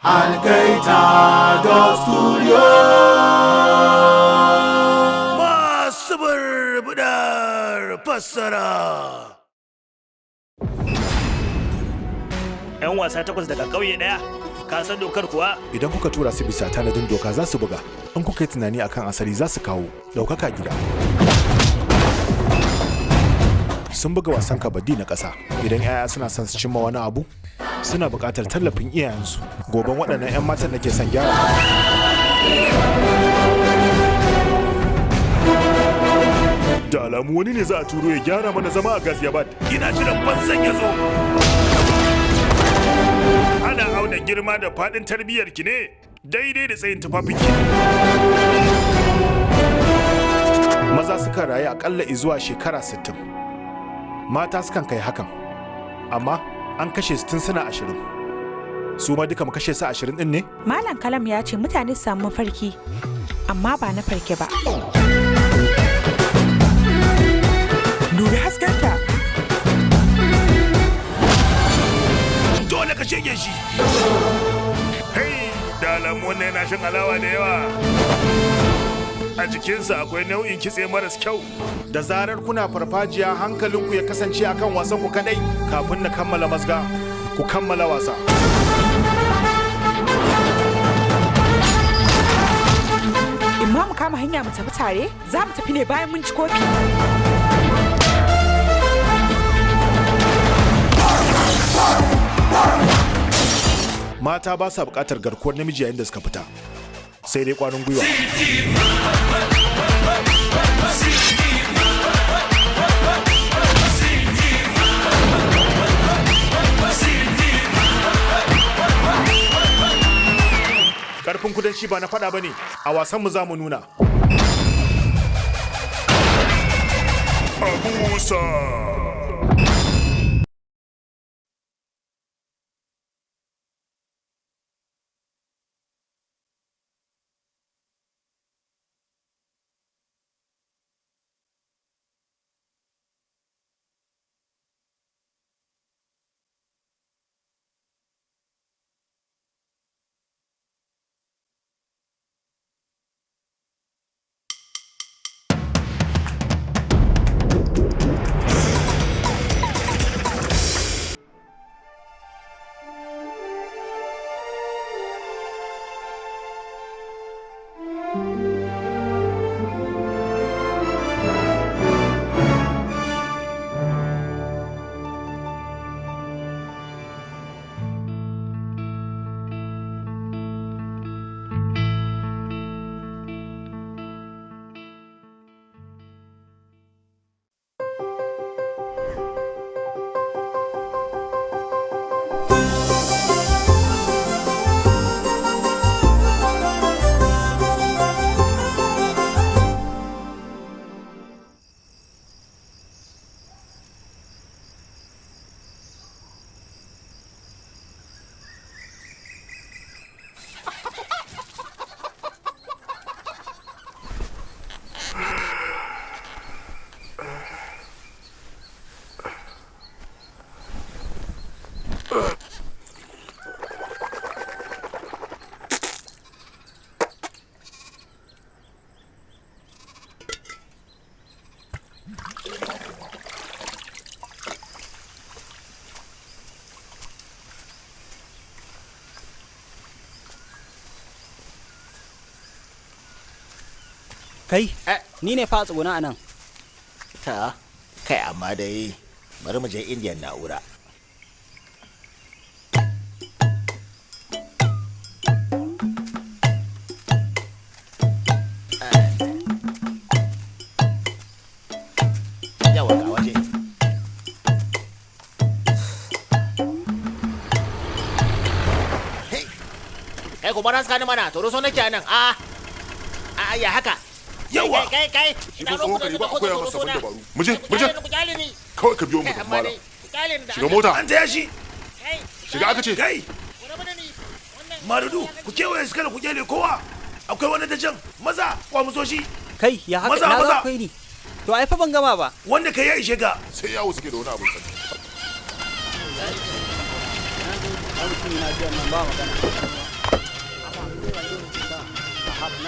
Algaita dot Studio. Masu burbudar fassara. 'Yan wasa takwas daga ƙauye ɗaya, ka san dokar kuwa? Idan kuka tura su bisa tanadin doka za su buga, in kuka yi tunani akan asali za su kawo ɗaukaka gida. Sun buga wasan kabaddi na ƙasa. Idan 'ya'ya suna son su cimma wani abu, suna buƙatar tallafin iyayensu. Goben waɗannan 'yan matan da ke son gyara. Da alamu wani ne za a turo ya gyara mana zama a Gaziabad. Ina jiran banzan ya zo. Ana auna girma da faɗin tarbiyyar ki ne daidai da tsayin tufafinki. Maza suka rayu akalla zuwa shekara 60. Mata sukan kai hakan, amma an kashe su tun suna 20. Su ma duka mu kashe su 20 ɗin ne? Malam Kalam ya ce mutane su samu mafarki, amma ba na farke ba. Dubi haskenta. Dole ka shege shi. Hey, da alamu wannan yana shan alawa da yawa. A jikinsa akwai nau'in kitse maras kyau. Da zarar kuna farfajiya, hankalinku ya kasance akan wasan ku kadai. Kafin na kammala mazga, ku kammala wasa. In ma mu kama hanya mu tafi tare, za mu tafi ne bayan mun ci kofi. Mata ba sa buƙatar garkuwar namiji yayin da suka fita, sai dai kwarin gwiwa. Karfin kudanci ba na faɗa ba ne, a wasanmu za mu nuna. Abusa! Kai, ni ne fa a tsuguna a nan. Ta, kai amma dai bari mu je Indiyan na'ura. Yawa ga waje. Hey, kai kuma raska ni mana, toro so nake a nan. A, a ya haka. Yawa! Kai kai kai. Shi ko tsohon kare ba a koya masa sabon dabaru. Mu je, mu je. Kawai ka biyo mu tafi malam. Shiga mota. An taya shi. Shiga aka ce. Kai! Marudu, ku kewaye su kada ku kyale kowa. Akwai wani ta can, maza, kwamuso shi. Kai, ya haka Maza, ina za maza. ku kai ni? To ai fa ban gama ba. Wanda kai ya ishe ka. Sai yawo suke da wani abin sani. Ai mutum yana biyan nan ba magana.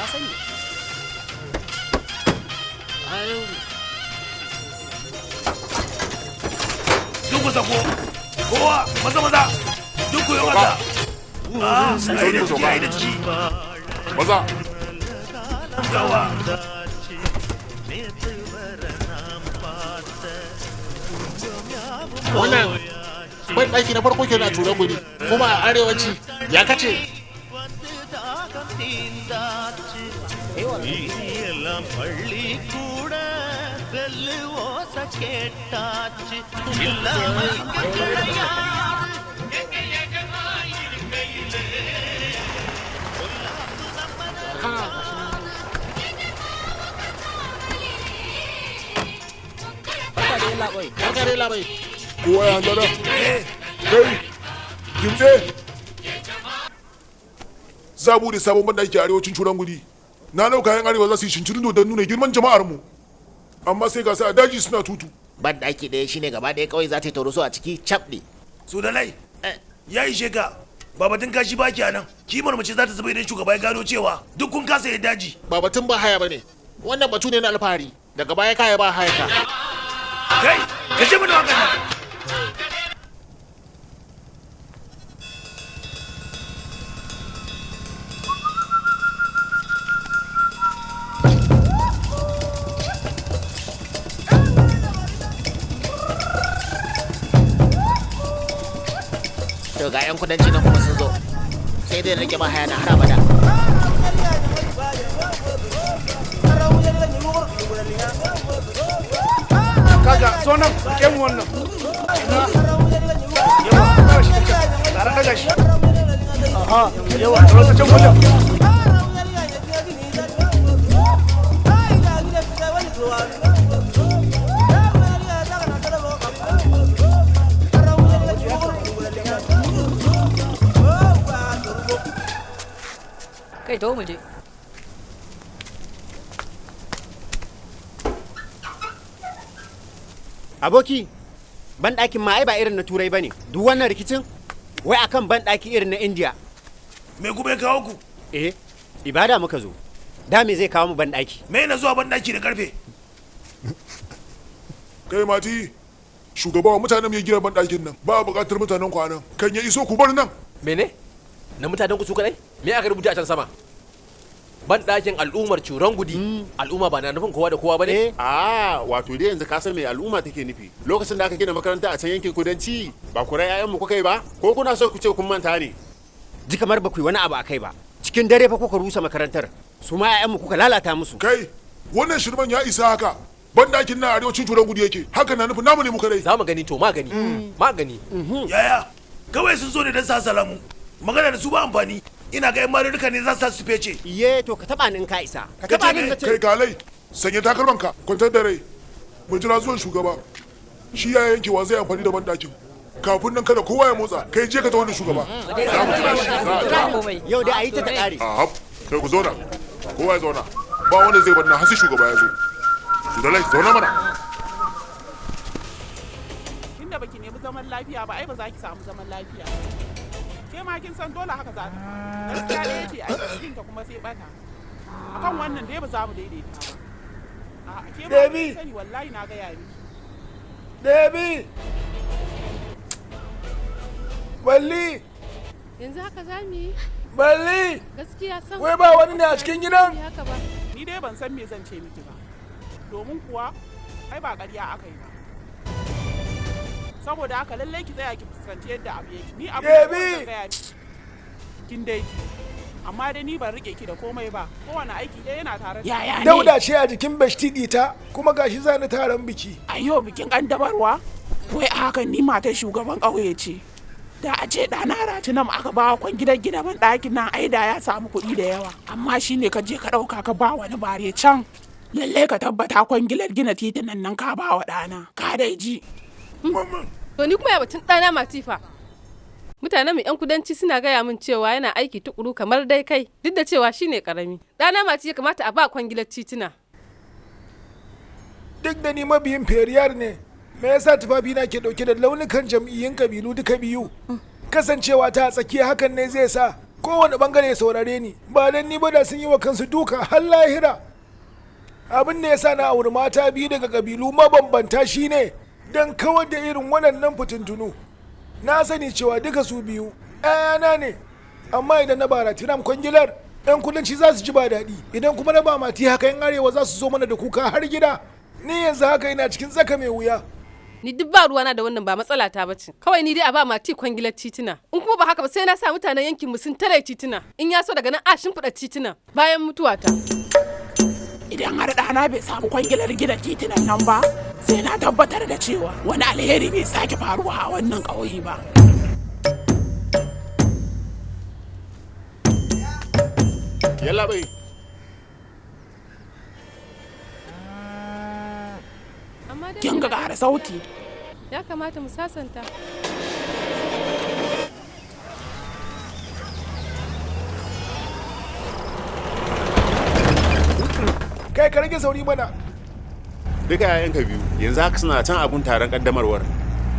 Na sani. Duk ku sako. Kowa maza maza. Duk ku yi maza. Ah, ai da ciki, ai da ciki. Maza. Yawa. Wannan ban ɗaki na farko kenan a turan guri kuma a arewaci ya kace. Barka da yalla bai. Barka da yalla bai. Kowa ya hanzara. Kai, gimtse. Za bude sabon banɗaki a arewacin curan guri. Na nauka yan arewa za su yi cincirindo don nuna girman jama'ar mu. Amma sai ga su a daji suna tutu. Ban ɗaki ɗaya shine gaba ɗaya kawai za ta yi tauro a ciki cap ne. Su da lai. Ya ishe ka. Ba batun kashi ba ki nan. Kimar mace za ta zuba idan shugaba ya gano cewa duk kun kasa ya daji. Ba batun ba haya bane. Wannan batu ne na alfahari. Daga baya kaya ba haya ka. Kai, kashe mana wakan nan. To ga 'yan kudanci nan kuma sun zo. Sai dai rike ba haya na har abada. Kaga so nan rike mu wannan. Ina. Yawa, daga shi can. Tare daga shi. Aha, yawa, tare can wajen. Kai to mu je. Aboki, banɗakin ma ai ba irin na Turai bane. Duk wannan rikicin wai akan banɗaki irin na India. Me kuma ya kawo ku? Eh, ibada muka zo. Da me zai kawo mu banɗaki? Me na zuwa banɗaki da karfe? Kai mati, shugaba wa mutanen ya gina banɗakin nan. Ba a buƙatar mutanen kwanan. Kan ya iso ku bar nan. Mene? Na mutanen ku su kadai? Me aka rubuta a can sama? Ban ɗakin al'ummar curan gudi. Al'umma ba na nufin kowa da kowa ba ne? Ah, wato dai yanzu ka san me al'umma take nufi. Lokacin da aka gina makaranta a can yankin kudanci, ba ku rai 'ya'yanmu kuka yi ba? Ko kuna so ku ce kun manta ne? Ji kamar ba ku yi wani abu akai ba. Cikin dare fa kuka rusa makarantar. Su ma 'ya'yanmu kuka lalata musu. Kai, wannan shirman ya isa haka. Banɗakin nan arewacin curan gudu yake. Haka na nufin namu ne muka dai. Za mu gani to magani. Magani. Yaya, kawai sun zo ne don sa salamu. Magana da su ba amfani. Ina ga 'yan marurruka ne za su sa su fece. Iye, to ka taba ni in ka isa. Ka taba ni in ka ce. Kai kalai, sanya takalmanka, kwantar da rai. Mu jira zuwan shugaba. Shi ya yankewa zai amfani da banɗakin. Kafin nan kada kowa ya motsa, kai je ka taho da shugaba. Za mu jira shi. Za a jira. Yau dai a yi ta ta ƙare. Ahab, kai ku zauna. Kowa ya zauna. Ba wanda zai bar nan har sai shugaba ya zo. Su da lai, zauna mana. Tunda baki nemi zaman lafiya ba ai ba za ki samu zaman lafiya. Ke ma kin san dole haka za ta faru. Gaskiya ɗaya ce a cikin ta kuma sai bata. Akan wannan dai ba za mu daidaita ba. A'a ke ma Debbie. kin sani wallahi na gaya miki. Debbie! Balli! Yanzu haka za mu yi? Balli! Gaskiya san. Wai ba wani ne a cikin gidan? Haka ba. Ni dai ban san me zan ce miki ba. Domin kuwa ai ba ƙarya aka yi ba. Saboda haka lallai ki tsaya ki fuskanci yadda abu yake. Ni abu da Debbie! zan gaya miki. Kin dai ki. Amma dai ni ban rike ki da komai ba. Kowane aiki dai yana tare da Yaya Dauda ce a jikin beshti ɗita kuma gashi za ni taron biki. Ayo bikin ƙaddamarwa? Wai a hakan ni matar shugaban ƙauye ce. Da a ce ɗana Ratinam aka ba wa kwangilar gina ban ɗakin nan ai da ya samu kuɗi da yawa. Amma shi ne ka je ka ɗauka ka ba wani bare can. Lallai ka tabbata kwangilar gina titunan nan ka ba wa ɗana. Ka dai ji. To ni kuma ya batun ɗana Matifa. Mutanen mu 'yan kudanci suna gaya min cewa yana aiki tukuru kamar dai kai duk da cewa shine karami. Ɗana Mati ya kamata a ba kwangilar tituna. Duk da ni mabiyin Periyar ne, me yasa tufafina ke ɗauke da launukan jam'iyyun kabilu duka biyu? Kasancewa ta a tsakiya hakan ne zai sa Kowane bangare ya saurare ni, ba dan ni ba da sun yi wa kansu duka har lahira. Abin da ya sa na auri mata biyu daga kabilu mabambanta shine don kawar da irin waɗannan fitintunu. Na sani cewa duka su biyu 'ya'yana ne, amma idan na bara tiram kwangilar 'yan kudanci za su ji ba daɗi, idan kuma na ba mati haka 'yan arewa za su zo mana da kuka har gida. Ni yanzu haka ina cikin tsaka mai wuya. Ni duk ba ruwana da wannan, ba matsala ta bace. Kawai ni dai a ba mati kwangilar tituna. In kuma ba haka ba, sai na sa mutanen yankin mu sun tare tituna. In ya so daga nan a shimfiɗa tituna bayan mutuwata. Idan har ɗana bai samu kwangilar gina titunan nan ba, sai na tabbatar da cewa wani alheri bai sake faruwa a wannan ƙauye ba. Yalla bai. Amma dai Kin ga, ƙara sauti. Ya kamata mu sasanta. Kai, ka rage sauri mana. Duka 'ya'yanka biyu yanzu haka suna can abun taron kaddamarwar.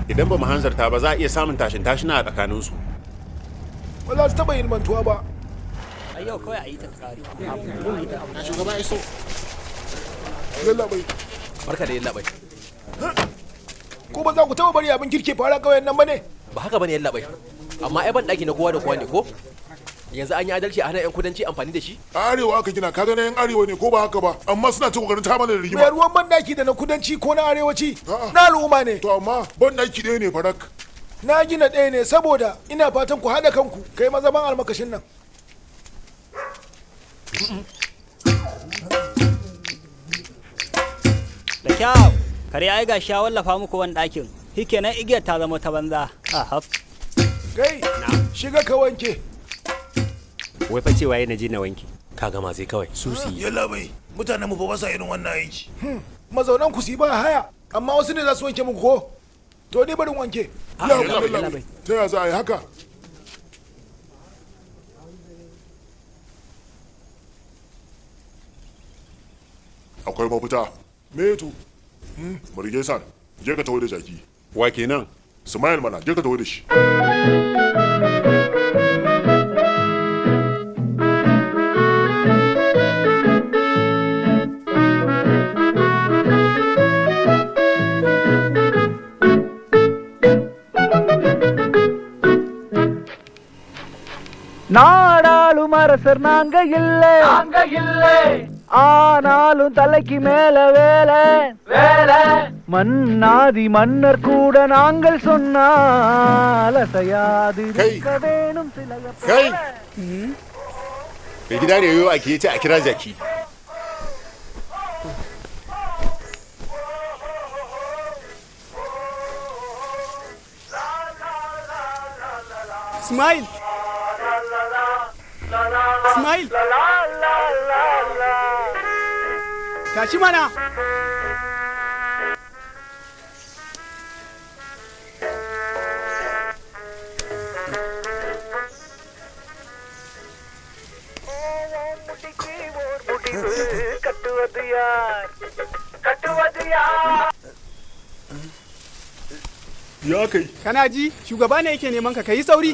Idan ba mu hanzarta ba, za a iya samun tashin tashina a tsakaninsu. Ba za su taɓa yin mantuwa ba. A yau kawai a yi ta kare. Shugaba iso. Yalla bai. Barka da yalla bai. Ko ba za ku taɓa bari abin kirke fara ƙauyen nan ba ne? Ba haka bane yalla bai, amma ai ban daki na kowa da kowa ne, ko yanzu an yi adalci a hana yan kudanci amfani da shi? A arewa aka gina, kaga na yan arewa ne, ko ba haka ba? Amma suna ta kokarin ta mana da rigima. Mai ruwan bandaki da na kudanci ko na arewaci, na al'umma ne. To amma bandaki ɗaya ne farak. Na gina ɗaya ne saboda ina fatan ku haɗa kanku. Kai mazaban almakashin nan. Da kyau. Kare ai gashi ya wallafa muku wani ɗakin. Shikenan, igiyar ta zama ta banza. Ahab. Kai, shiga ka wanke. Wai fa cewa na je na wanke. Ka gama sai kawai susi. Yalla bai, mutanen mu fa ba sa irin wannan aiki. Mazaunan ku su yi ba haya, amma wasu ne za su wanke muku ko? To ni barin wanke. Ya yalla bai, ta ya za a yi haka? Akwai mafita. Me to? Murge san, je ka taho da jaki. Wa kenan? Sumayel mana, je ka taho da shi. நாடாளும் அரசர் நாங்க இல்ல, நாங்க இல்ல, ஆனாலும் தலைக்கு மேல வேலை வேலை. மன்னாதி மன்னர் கூட நாங்கள் சொன்னால் அசையாது இருக்க வேணும் சில. Kai, mai gida ne yau ake ce a kira jaki. Ismail! Ismail! Tashi mana! கட்டுவது யார், கட்டுவது யார்? Ya kai. Kana ji, shugaba ne yake neman ka, kayi sauri.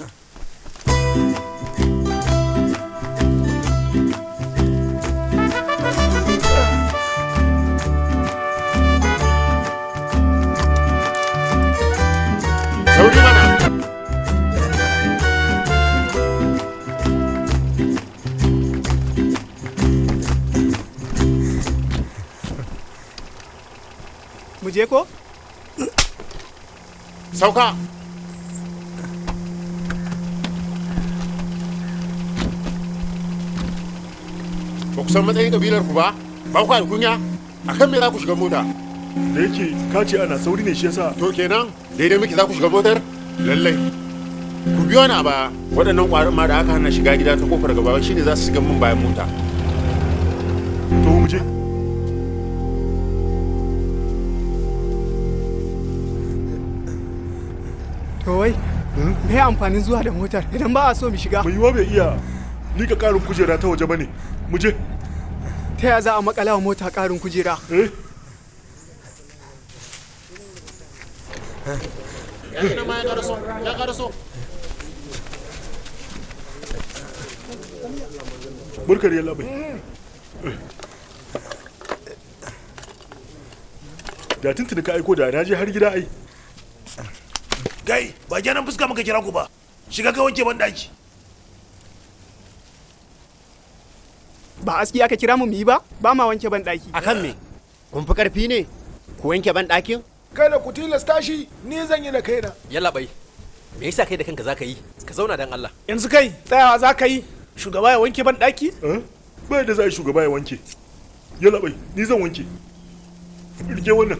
Sauri mana. Mu je ko? Sauka. Ba ku san matsayin kabilar ku ba? Ba ku da kunya? Akan me za ku shiga mota? Da yake ka ce ana sauri ne, shi yasa. To kenan daidai muke za ku shiga motar? Lallai. Ku biyo ni a baya. Waɗannan ƙwarin ma da aka hana shiga gida ta kofar gaba shine za su shiga min bayan mota. To mu je. To wai, me amfanin zuwa da motar idan ba a so mu shiga? Mai yiwuwa bai iya nika karin kujera ta waje bane. Mu je. Ta ya za a makala wa mota karin kujera? Eh. Ya karaso, ya karaso. Barka da yalla bai. Da tuntuni ka aiko da na je har gida ai. Kai, ba gyaran fuska muka kira ku ba. Shiga ka wanke ban daki. Ba aski aka kira mu mu yi ba, ba ma wanke ban daki. Akan me? Kun fi karfi ne? Ku wanke ban dakin? Kada ku tilasta shi, ni zan yi da kaina. Yalla bai. Me yasa kai da kanka zaka yi? Ka zauna dan Allah. Yanzu kai tsayawa za ka yi shugaba ya wanke ban daki? Ba yadda za a yi shugaba ya wanke. Yalla bai, ni zan wanke. Rike wannan.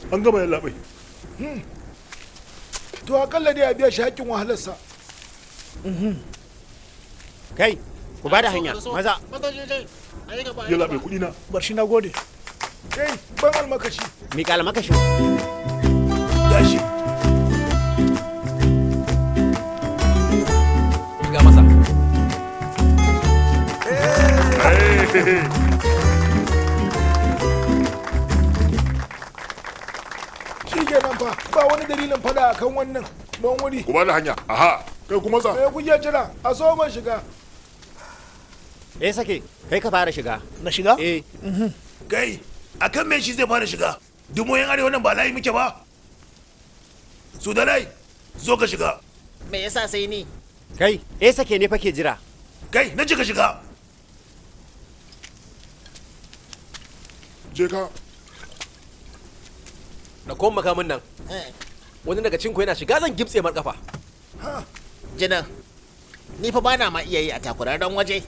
An gama yalla bai. To akalla dai a biya shi haƙƙin wahalarsa. Kai, ku bada hanya, maza. Yalla bai, kuɗi na. Bar shi, na gode. Kai, ban almakashi. Miƙa almakashin. Gashi. Miƙa masa. Shi kenan fa, ba wani dalilin fada akan wannan. Ban wuri. Ku bada hanya. Aha, kai kuma sa. Me kuke jira? A so man shiga. Eh sake, kai ka fara shiga. Na shiga? Eh. Kai, akan me shi zai fara shiga? Dumoyin arewa nan ba layi muke ba. Su da layi, zo ka shiga. Me yasa sai ni? Kai, eh sake ne fa ke jira. Kai, na ji ka shiga. Je ka. Da kuma makamin nan. Wani daga cinku yana shiga zan gimtse mar kafa. Jinan, ni fa bana ma iya yi a takurarren waje.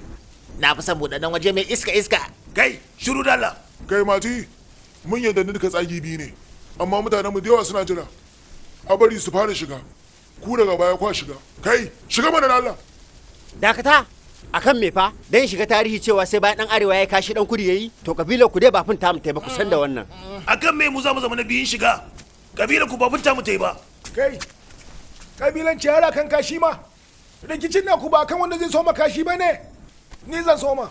Na fi son buɗaɗɗen waje mai iska iska. Kai, shiru dalla. Kai mati, mun yadda ni duka tsagi biyu ne, amma mutanen mu da yawa suna jira. A bari su fara shiga. Ku daga baya kwa shiga. Kai, shiga mana da Allah. Dakata! Akan me fa? Dan shiga tarihi cewa sai bayan dan arewa ya kashi dan kudu yayi, to kabilar ku dai ba fin ta mu ba ku san da wannan. Akan me mu za mu zama na biyun shiga? Kabilar ku ba fin ta mu ba. Kai, kabilanci har kan kashi ma. Rikicin na ku ba kan wanda zai soma kashi ba ne. Ni zan soma.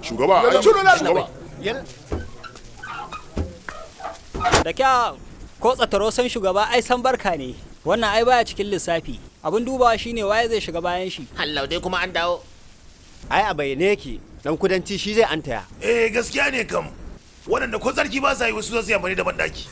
Shugaba, ai, Shiru da shugaba. Da kyau, ko tsataro san shugaba ai san barka ne. Wannan ai baya cikin lissafi. Abin dubawa shine waye zai shiga bayan shi. Allah dai kuma an dawo. Ai a bayyane yake, dan kudanci shi zai antaya. Eh gaskiya ne kam. Waɗanda ko tsarki ba sa yi wasu za su yi amfani da banɗaki.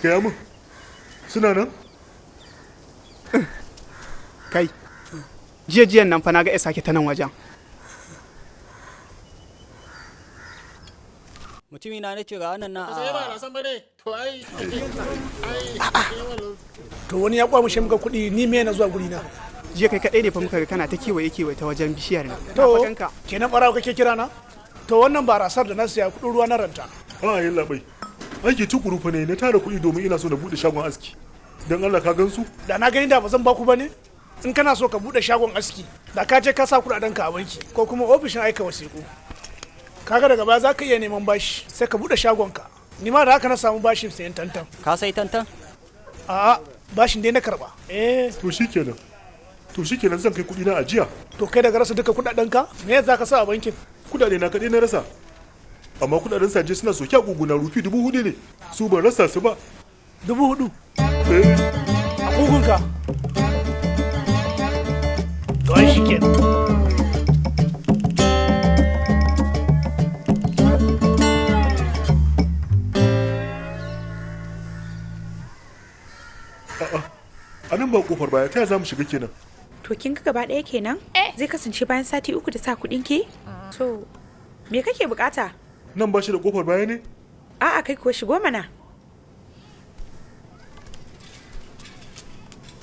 Gaya min, suna nan? Kai, jiya jiyan nan fa na ga sake ta nan wajen. Mutumi na nace ga wannan nan Sai ba a rasan bane. To ai. To wani ya kwamushe muka kuɗi ni me na zuwa guri na. Jiya kai kaɗai ne fa muka ga kana ta kewaye kewaye ta wajen bishiyar nan. To kenan ɓarawo kake kira na? To wannan barasar da na siya kuɗin ruwa na ranta. A yalla bai. Aiki tukuru fa ne na tara kuɗi domin ina so na buɗe shagon aski. Dan Allah ka gansu? Da na gani da ba zan baku ba ne? In kana so ka buɗe shagon aski, da ka je ka sa kuɗaɗen ka a banki ko kuma ofishin aika wasiƙu. Kaga daga baya za ka iya neman bashi sai ka buɗe shagonka. Ni ma da haka na samu bashin sayan tantan. Ka sai tantan? A'a, bashin dai na karɓa. Eh. To shikenan. To shikenan zan kai kuɗi na ajiya. To kai daga rasa duka kuɗaɗen ka? Me za ka sa a bankin? Kuɗaɗe na kaɗai na rasa. Amma kuɗaɗen saje suna soke a ƙuguna rufi 4,000 ne. Su ban rasa su ba. 4,000? Eh. A ƙugunka? To ai shikenan. A'a. A nan ba kofar baya ta za mu shiga kenan. To kin ga gaba ɗaya kenan? Zai kasance bayan sati 3 da sa kuɗin ki? To me kake bukata? Nan ba shi da kofar baya ne? A'a kai kuwa shigo mana.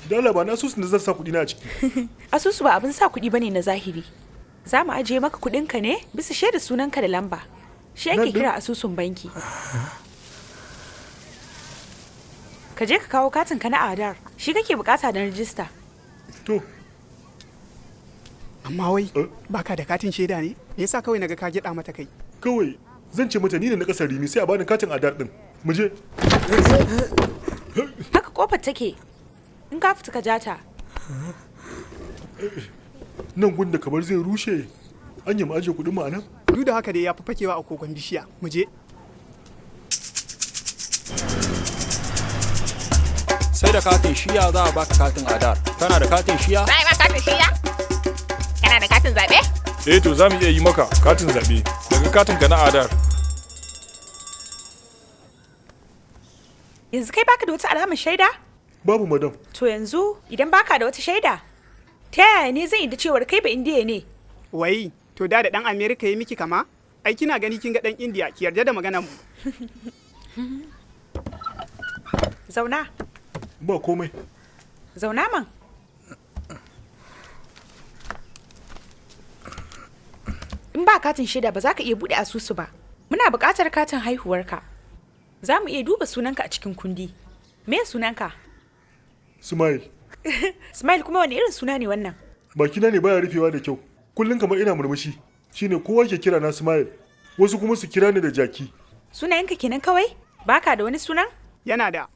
Dala ba na asusun da zan sa kuɗi na a ciki. Asusu ba abin sa kuɗi bane na zahiri. Za mu ajiye maka kuɗinka ne bisa shaida sunanka da lamba. Shi ake kira asusun banki. Ka je ka kawo katinka na Adar. Shi kake bukata don rijista. To. Amma wai baka da katin shaida ne? Me yasa kawai naga ka gyaɗa mata kai? Kawai zan ce mata ni ne na kasar Rimi sai a bani katin Adar din. Mu je. Haka kofar take. In ka fita ka jata. Nan gunda kamar zai rushe. An yi mu ajiye kuɗin mu a nan? Duk da haka dai ya fi fakewa a kogon bishiya. Mu je. Sai da katin shiya za a baka katin Adar. Kana da katin shiya? Za a yi ma katin shiya? Kana da katin zaɓe? Eh to za mu iya yi maka katin zaɓe daga katin ka na Adar. Yanzu kai baka da wata alamar shaida? Babu madam. To yanzu idan baka da wata shaida, ta yaya ne zan yi da cewar kai ba indiya ne? Wai, to da da dan Amerika ya miki kama? Ai kina gani kin ga dan Indiya, ki yarda da maganar mu. Zauna. Ba komai. Zauna man. In ba katin shaida ba za ka iya buɗe asusu ba. Muna buƙatar katin haihuwarka. Za mu iya duba sunanka a cikin kundi. Me sunanka? Smile. Smile kuma wani irin suna ne wannan? Bakina ne baya rufewa da kyau. Kullum kamar ina murmushi. Shine kowa ke kira na Smile. Wasu kuma su kira ni da jaki. Sunayenka kenan kawai? Baka da wani sunan? Yana da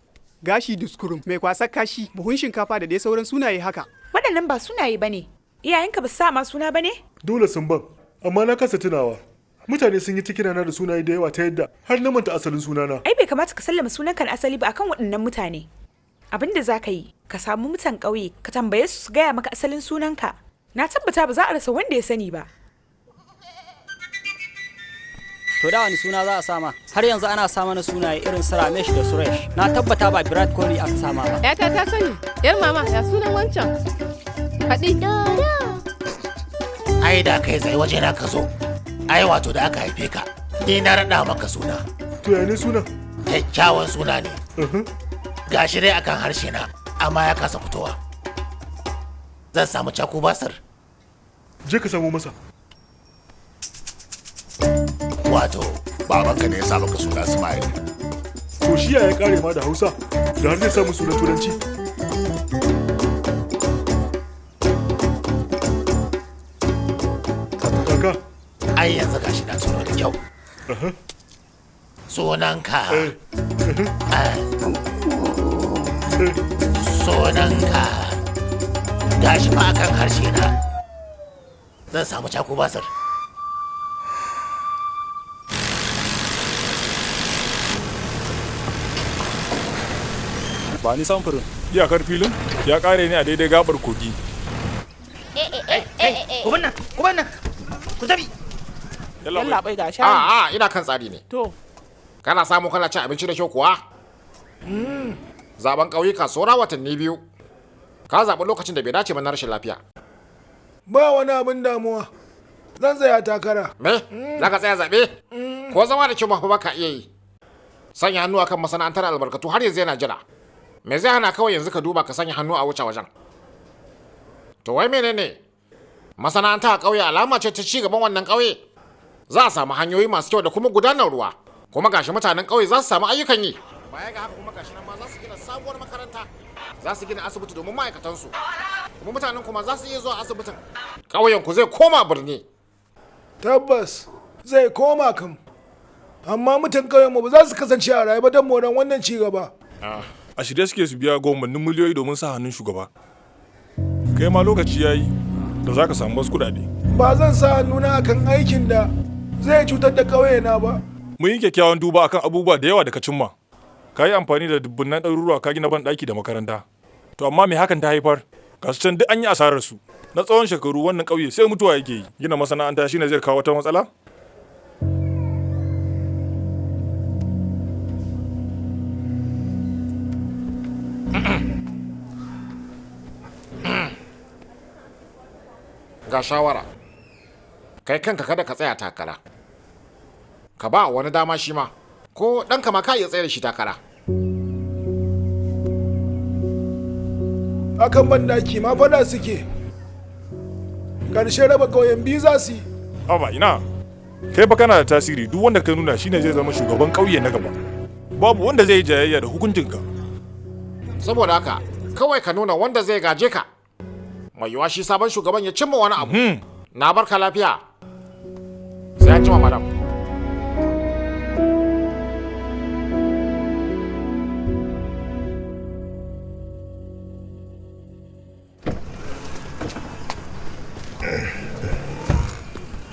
gashi duskurum, mai kwasar kashi, buhun shinkafa da dai sauran sunaye haka. Waɗannan ba sunaye bane. Iyayenka ba su sa ma suna bane? Dole sun ban, amma na kasa tunawa. Mutane sun yi ta kirana da sunaye da yawa ta yadda har na manta asalin sunana. Ai bai kamata ka sallama sunanka na asali ba akan waɗannan mutane. Abin da za ka yi, ka samu mutan ƙauye, ka tambaye su su gaya maka asalin sunanka. Na tabbata ba za a rasa wanda ya sani ba. To da wani suna za a sama? Har yanzu ana sa mana sunaye irin su Ramesh da Suresh. Na tabbata ba Virat Kohli aka sama ba. Yata ta sani, yar mama ya sunan wancan. Faɗi. Ai da kai tsaye waje na ka zo. Ai wato da aka haife ka. Ni na raɗa maka suna. To ya ne sunan? Kyakkyawan suna ne. Gashi dai akan harshe na, amma ya kasa fitowa. Zan samu caku basir. Je ka samo masa. Wato, babanka ne ya sa maka suna Smile. To shi ya kare ma da Hausa da har zai samu sunan Turanci. Kaka. Ai yanzu gashi na tuno da kyau. Sunanka. Sunanka. Gashi fa akan harshe na. Zan samu caku basir. Ba ni samfurin. Iyakar filin ya kare ne a daidai gabar kogi. Ku nan, ku nan, ku tafi. Yallaɓai ga shayi. A'a ina kan tsari ne. To. Kana samu kana cin abinci da kyau kuwa? Zaben ƙauyuka saura watanni 2. Ka zaɓi lokacin da bai dace ba na rashin lafiya. Ba wani abin damuwa. Zan tsaya takara. Me? Za ka tsaya zaɓe? Ko zama da kyau ma fa ba ka iya yi. Sanya hannu akan masana'antar albarkatu har yanzu yana jira. Me zai hana kawai yanzu ka duba ka sanya hannu a wuce wajen? To wai menene? Masana'anta a ƙauye alama ce ta ci gaban wannan ƙauye. Za a samu hanyoyi masu kyau da kuma gudanar ruwa. Kuma gashi mutanen ƙauye za su samu ayyukan yi. Baya ga haka kuma gashi nan ma za su gina sabuwar makaranta. Za su gina asibiti domin ma'aikatansu. Kuma mutanen kuma za su iya zuwa asibitin. Ƙauyen ku zai koma birni. Tabbas zai koma kam. Amma mutan ƙauyenmu ba za su kasance a raye ba don moran wannan ci gaba. A shirye suke su biya gwamnatin miliyoyi domin sa hannun shugaba. Kai ma lokaci ya yi da za ka samu wasu kuɗaɗe. Ba zan sa hannuna akan aikin da zai cutar da ƙauyena ba. Mun yi kyakkyawan duba akan abubuwa da yawa da ka cimma. Ka yi amfani da dubunnan ɗaruruwa ka gina banɗaki da makaranta. To amma me hakan ta haifar? Ga su can duk an yi asarar su. Na tsawon shekaru wannan ƙauye sai mutuwa yake yi. Gina masana'anta shine zai kawo wata matsala? Ga shawara. Kai kanka kada ka tsaya takara. Ka ba wani dama shi ma. Ko ɗanka ma ka iya tsayar da shi takara. Akan bandaki ma fada suke. Ƙarshe raba ƙauyen biyu za su yi. Haba ina. Kai fa kana da tasiri, duk wanda ka nuna shine zai zama shugaban ƙauye na gaba. Babu wanda zai yi jayayya da hukuncinka. Saboda haka kawai ka nuna wanda zai gaje ka. Mai yiwuwa shi sabon shugaban ya cimma wani abu. Na barka lafiya. Sai an jima, madam.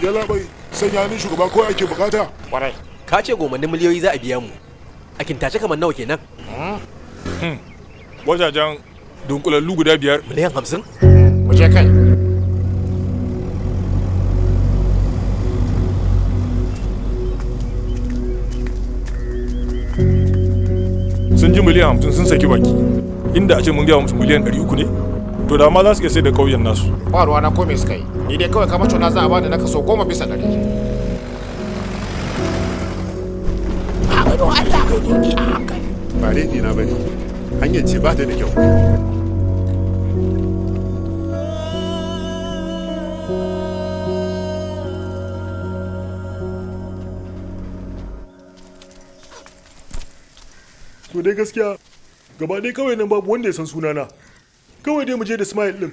Yalla bai, sanya hannun shugaba kawai ake bukata. Kwarai. Ka ce gomannin miliyoyi za a biya mu. A kintace kamar nawa kenan? Wajajen dunkulallu guda 5. Miliyan 50? Mu je kai. Sun ji miliyan 50 sun saki baki. Inda a ce mun gaya musu miliyan 300 ne, to da ma za su iya sai da ƙauyen nasu. Ba ruwa na ko me suka yi. Ni dai kawai kamar na za a bani na kaso 10%. Baba, don Allah kai doki a hankali. Ba laifi na bane, hanyar ce ba ta da kyau. To dai gaskiya gaba ɗaya kawai nan babu wanda ya san sunana. Kawai dai mu je da Smile ɗin.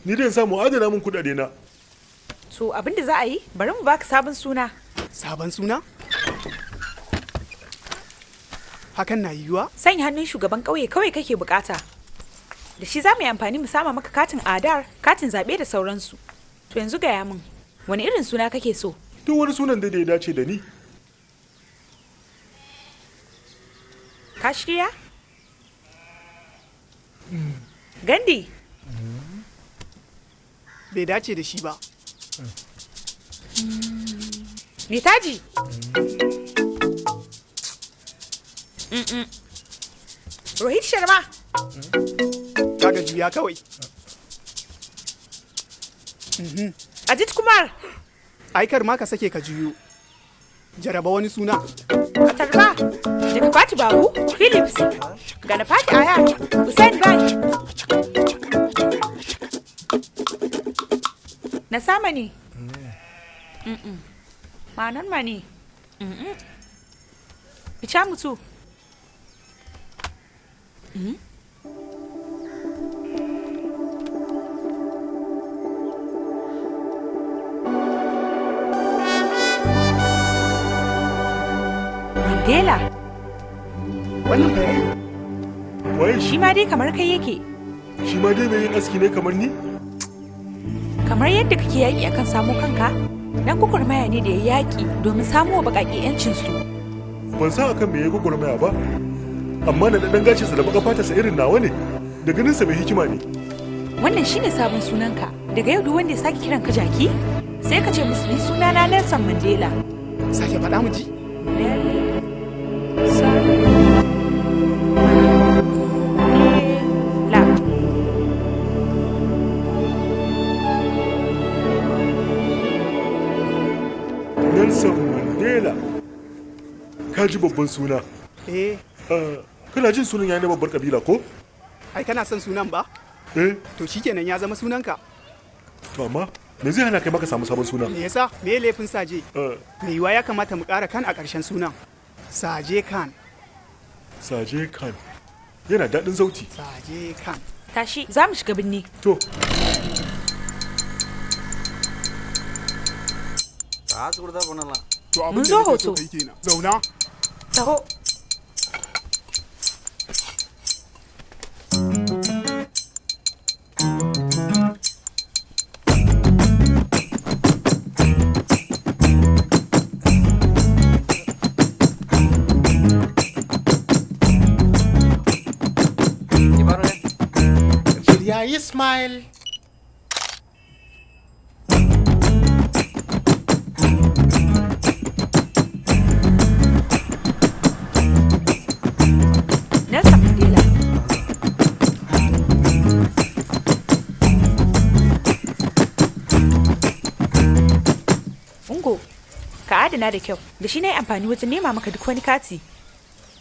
Ni dai in samu adana min kuɗaɗe na. To abin da za a yi, bari mu baka sabon suna. Sabon suna? Hakan na yiwuwa? Sanya hannun shugaban ƙauye kawai kake bukata. Da shi za mu yi amfani mu sama maka katin adar, katin zaɓe da sauransu. To yanzu gaya min, wani irin suna kake so? Duk wani sunan da ya dace da ni. Ka shirya? Gandhi. Bai dace da shi ba. Netaji. Rohit Sharma. Kaga juya kawai. Ajit Kumar. Aikar ma ka sake ka juyo. Jaraba wani suna. Atarba. Jakapati Babu. Phillips. Ganapati Aya. Hussein Bai. Nasamani. Ma'anar mani. Bichamutu. Mandela. Wannan bayani. Waye shi ma dai kamar kai yake. Shi ma dai mai yin aski ne kamar ni? Kamar yadda kake yaƙi akan samo kanka, dan gwagwarmaya ne da ya yaƙi domin samo wa baƙaƙe 'yancinsu. Ban san akan me ya gwagwarmaya ba, amma na ɗan gashinsa da baƙar fatarsa irin nawa ne, da ganinsa mai hikima ne. Wannan shine sabon sunanka. Daga yau duk wanda ya sake kiran ka jaki, sai ka ce musu ni sunana Nelson Mandela. Sake faɗa mu ji. Nelson Mandela. Nelson Mandela. Ka ji babban suna. Eh. Kana jin sunan yayin na babbar kabila ko? Ai kana son sunan ba? Eh. To shikenan ya zama sunanka. To amma me zai hana kai maka samu sabon suna? Me yasa? Me laifin Saje? Me yiwa ya kamata mu ƙara kan a ƙarshen sunan. Saje Khan. Saje Khan. Yana daɗin sauti. Saje Khan. Tashi, za mu shiga binne. To. To abin Mun da zo nake so hoto. kai kenan. Zauna. Taho. Shirya yi smile. Nelson Mandela. Ungo, ka adana da kyau. Da shi na yi amfani wajen nema maka duk wani kati.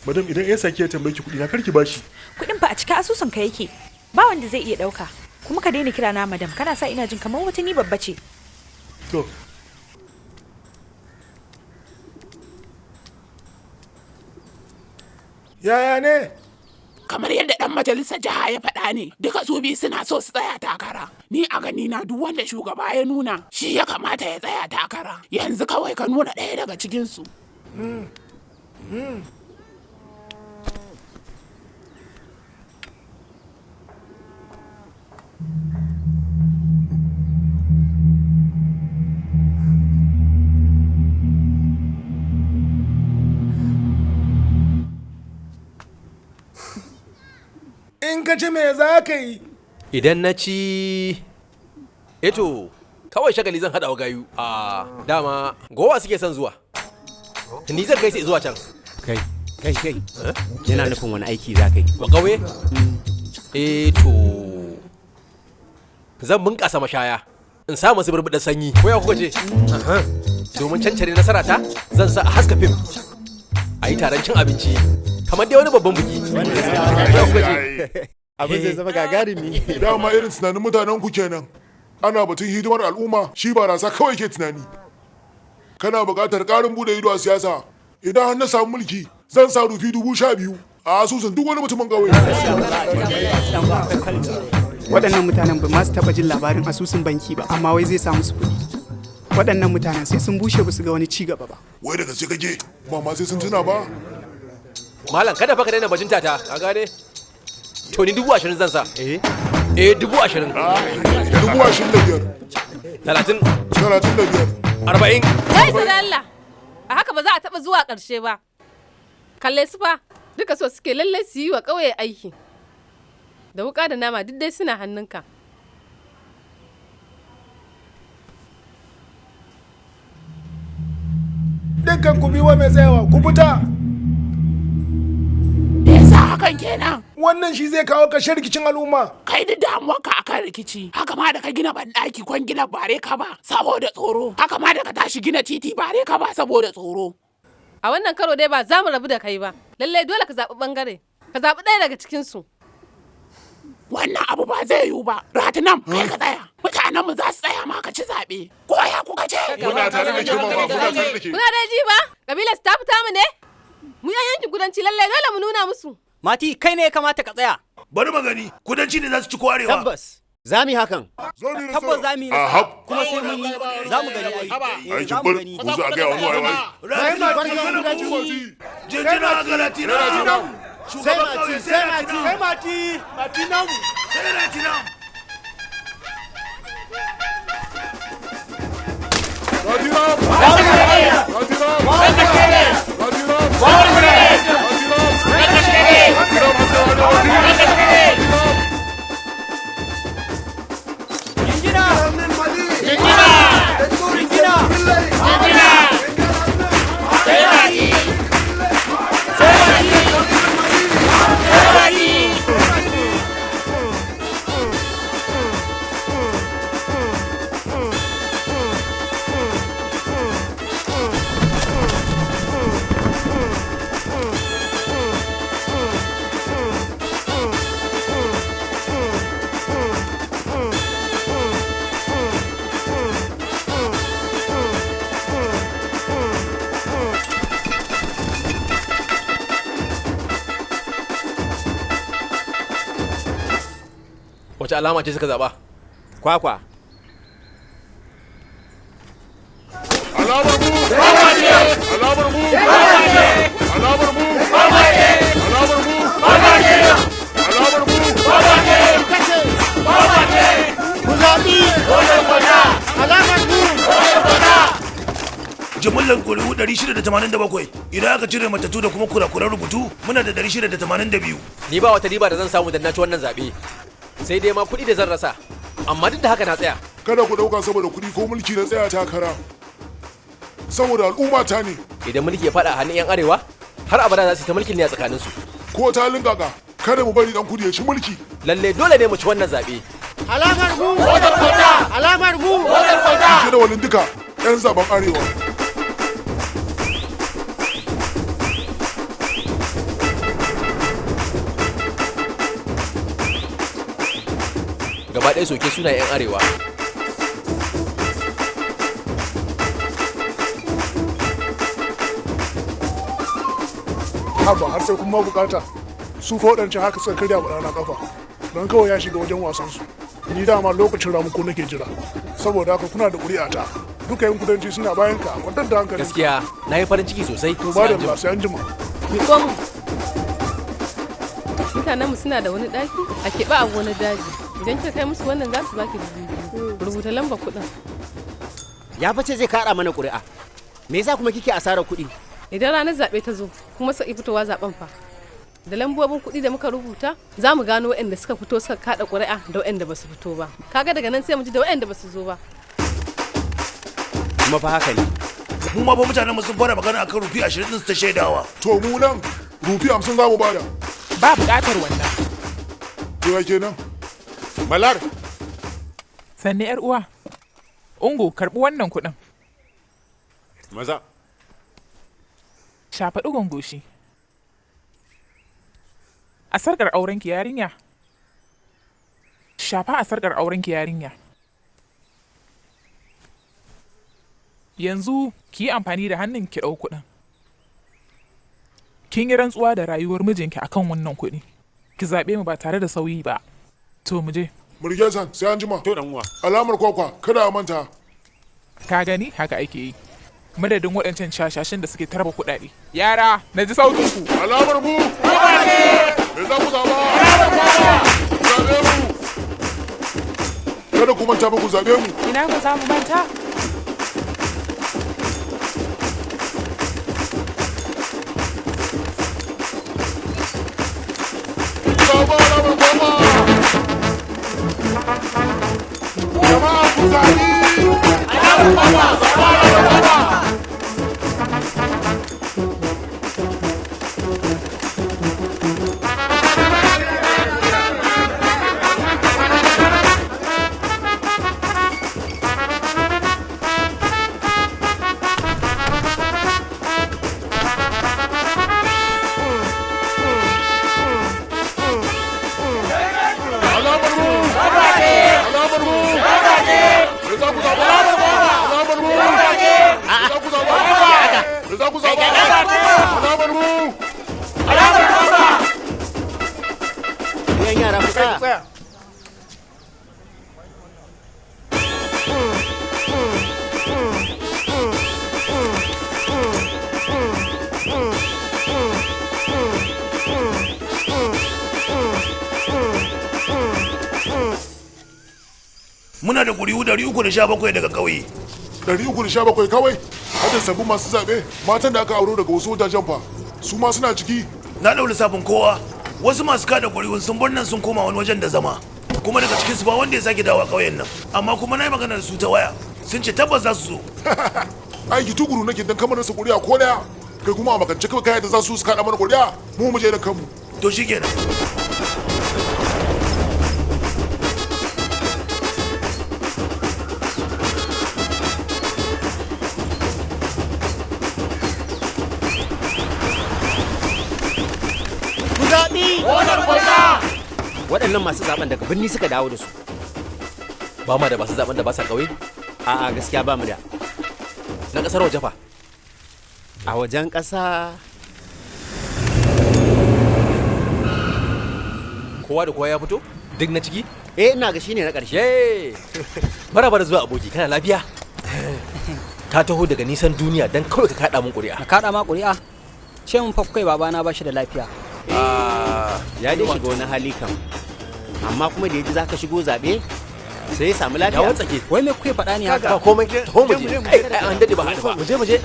Madam, idan ya sake ya tambaye ki kuɗi na, karki bashi. Kuɗin fa a cikin asusun ka yake. Ba wanda zai iya ɗauka. Kuma ka daina kira na madam, kana sa ina jin kamar wata ni babba ce. To. Yaya ne? Kamar yadda dan majalisar jiha ya faɗa ne, duka su biyu suna so su tsaya takara. Ni a gani na duk wanda shugaba ya nuna, shi ya kamata ya tsaya takara. Yanzu kawai ka nuna ɗaya daga cikin su. In ka ci me za ka yi? Idan na ci, eto kawai shagali zan haɗa wa gayu. A dama gowa suke son zuwa, ni zan kai su zuwa can. Kai, kai, kai. Yana nufin wani aiki za ka yi? Wa ƙauye? Eto zan bunƙasa mashaya in sa masu burbuɗin sanyi, ko ya kuka ce? Aha. Domin cancare nasara ta, zan sa a haska fim, a yi taron cin abinci kamar dai wani babban biki. Ko ya kuka ce? Abin zai zama gagarumi. Dama irin tunanin mutanen ku kenan. Ana batun hidimar al'umma, shi barasa kawai ke tunani. Kana buƙatar ƙarin bude ido a siyasa. Idan har na samu mulki, zan sa rufi 12,000 a asusun duk wani mutumin ƙauye. Waɗannan mutanen ba ma su taɓa jin labarin asusun banki ba, amma wai zai sa musu kuɗi. Waɗannan mutanen sai sun bushe ba su ga wani ci gaba ba. Wai da gaske kake? Ba ma sai sun tuna ba. Malam, kada fa ka daina bajinta ta, ka gane? To ni 20,000 zan sa. Eh, 20,000. 25,000. 30. 35. 40. Kai da Allah. A haka ba za a taɓa zuwa ƙarshe ba. Kalle su fa, duka so suke lallai su yi wa ƙauye aiki. Da wuƙa da nama duk dai suna hannunka. Dukkan ku biwa mai tsayawa, ku fita. Me yasa hakan kenan? Wannan shi zai kawo ƙarshen rikicin al'umma. Kai duk damuwarka akan rikici. Haka ma da ka gina banɗaki kwangilar bare ka ba saboda tsoro. Haka ma da ka tashi gina titi bare ka ba saboda tsoro. A wannan karo dai ba za mu rabu da kai ba. Lallai dole ka zaɓi ɓangare. Ka zaɓi ɗaya daga cikinsu. Wannan abu ba zai yiwu ba. Ratinam, kai ka tsaya. Mutanen mu za su tsaya ma ka ci zaɓe. Ko ya kuka ce? Muna tare da ke mama, muna tare da ke. Kuna dai ji ba? Kabilar su ta fita mu ne? Mu yan yankin kudanci lallai dole mu nuna musu. Mati, kai ne ya kamata ka tsaya. Bari magani, kudanci ne za su ci ko arewa. Tabbas, za mu yi hakan. Tabbas za mu yi nasara. Kuma sai mun yi, za mu gani ai. Eh, Aikin za mu bar, gani. ku za a gaya wani waye waye. Jinjina ga Latina. Shugaban ƙauye sai Latina. Sai Mati, Mati namu. Sai Latina. Wace alama ce suka zaba? Kwakwa. Alamar mu! Alamar mu! Alamar mu! Alamar mu! Alamar mu! Ku zaɓi! Alamar mu! Jimillar ƙuri'u 687, idan aka cire matattu da kuma kurakuran rubutu, muna da 682. Ni ba wata riba da zan samu dan na ci wannan zaɓe. Sai dai ma kuɗi da zan rasa. Amma duk da haka na tsaya. Kada ku ɗauka saboda kuɗi ko mulki na tsaya takara. Saboda al'umma ta ne. Idan mulki ya faɗa a hannun 'yan arewa, har abada za su yi ta mulkin ne a tsakaninsu. Ko ta kaka, kada mu bari dan kudu ya ci mulki. Lalle dole ne mu ci wannan zaɓe. Alamar mu! Alamar mu! Jadawalin duka 'yan zaben arewa. Gaba ɗaya soke sunayen 'yan arewa. Haba, har sai kuma bukata su fa waɗancan haka suka karya wa ɗana kafa don kawai ya shiga wajen wasan su. Ni dama lokacin ramuko nake jira, saboda haka kuna da ƙuri'a ta. Duka yan kudanci suna bayan ka, kwantar da hankali. Gaskiya na yi farin ciki sosai. To ba da Allah, sai an jima. Miƙo mu. Mutanenmu suna da wani ɗaki a keɓe a wani daji. Idan kika kai musu wannan, za su baki 2,000. Rubuta lambar kuɗin. Ya fa ce zai kara mana ƙuri'a. Me yasa kuma kike asarar kuɗi? Idan ranar zaɓe ta zo kuma suka ƙi fitowa zaɓen fa, da lambobin kuɗi da muka rubuta za mu gano waɗanda suka fito suka kaɗa ƙuri'a da waɗanda ba su fito ba. Kaga daga nan sai mu ji da waɗanda ba su zo ba. Kuma fa haka ne. Mu ma fa mutanen mu sun fara magana akan rufi 20 din su ta shaidawa. To mu nan rufi 50 za mu bada. Ba buƙatar wannan. To ya kenan? Malar. Sannu yar uwa. Ungo, karɓi wannan kuɗin. Maza. Shafa ɗigon goshi. A sarƙar aurenki, yarinya. Shafa a sarƙar aurenki, yarinya. Yanzu ki yi amfani da hannun ki ɗau kuɗin. Kin yi rantsuwa da rayuwar mijinki akan wannan kuɗi. Ki zaɓe mu ba tare da sauyi ba. To mu je. Murgesan, sai an jima. To dan uwa. Alamar kwakwa kada a manta. Ka gani, haka ake yi. Madadin waɗancan shashashin da suke tarba kuɗaɗe. Yara, na ji sautin ku. Alamar mu. Me za ku zaba? Zabe mu. Kada ku manta ba, ku zabe mu. Ina ku za mu manta? Zaba alamar kwakwa. Jama'a, ku zabi. Alamar kwakwa. Zaba alamar kwakwa. Alamar mu. Alamar mu. Me za ku zaba? Alamar mu. Me za ku zaba? Me za ku zaba? Alamar mu. Yan yara, ku tsaya. Tsaya. Muna da ƙuri'u 317 daga ƙauye. 317 kawai? Hadin sabbin masu zaɓe, matan da aka auro daga wasu wajajen fa, su ma suna ciki? Na ɗau lissafin kowa. Wasu masu kada ƙuri'un sun bar nan sun koma wani wajen da zama, kuma daga cikin su ba wanda ya sake dawowa ƙauyen nan. Amma kuma na yi magana da su ta waya, sun ce tabbas za su zo. Aiki tukuru nake don kamar rasa ƙuri'a ko daya. Kai kuma a makance kawai kayan da za su kaɗa mana ƙuri'a, mu mu je da kanmu. To shikenan. Ku zaɓi! Waɗannan masu zaɓen daga birni suka dawo da su. Ba ma da masu zaben da ba sa ƙauye? A'a, gaskiya ba mu da. Na ƙasar waje fa? A wajen ƙasa. Kowa da kowa ya fito? Duk na ciki? Eh, ina ga shine na ƙarshe. Yay! Maraba da zuwa aboki, kana lafiya? Ka taho daga nisan duniya don kawai ka kaɗa min ƙuri'a. Na kaɗa ma ƙuri'a? Ce mun fa kai, babana ba shi da lafiya. Ya dai shiga wani hali kam. Amma kuma da ya ji zaka shigo zaɓe, sai ya samu lafiya. Ya watsake. Wai me kuke faɗa ne haka? Ba komai, taho mu je. Kai, ai an daɗe ba haɗu ba. Mu je, mu je.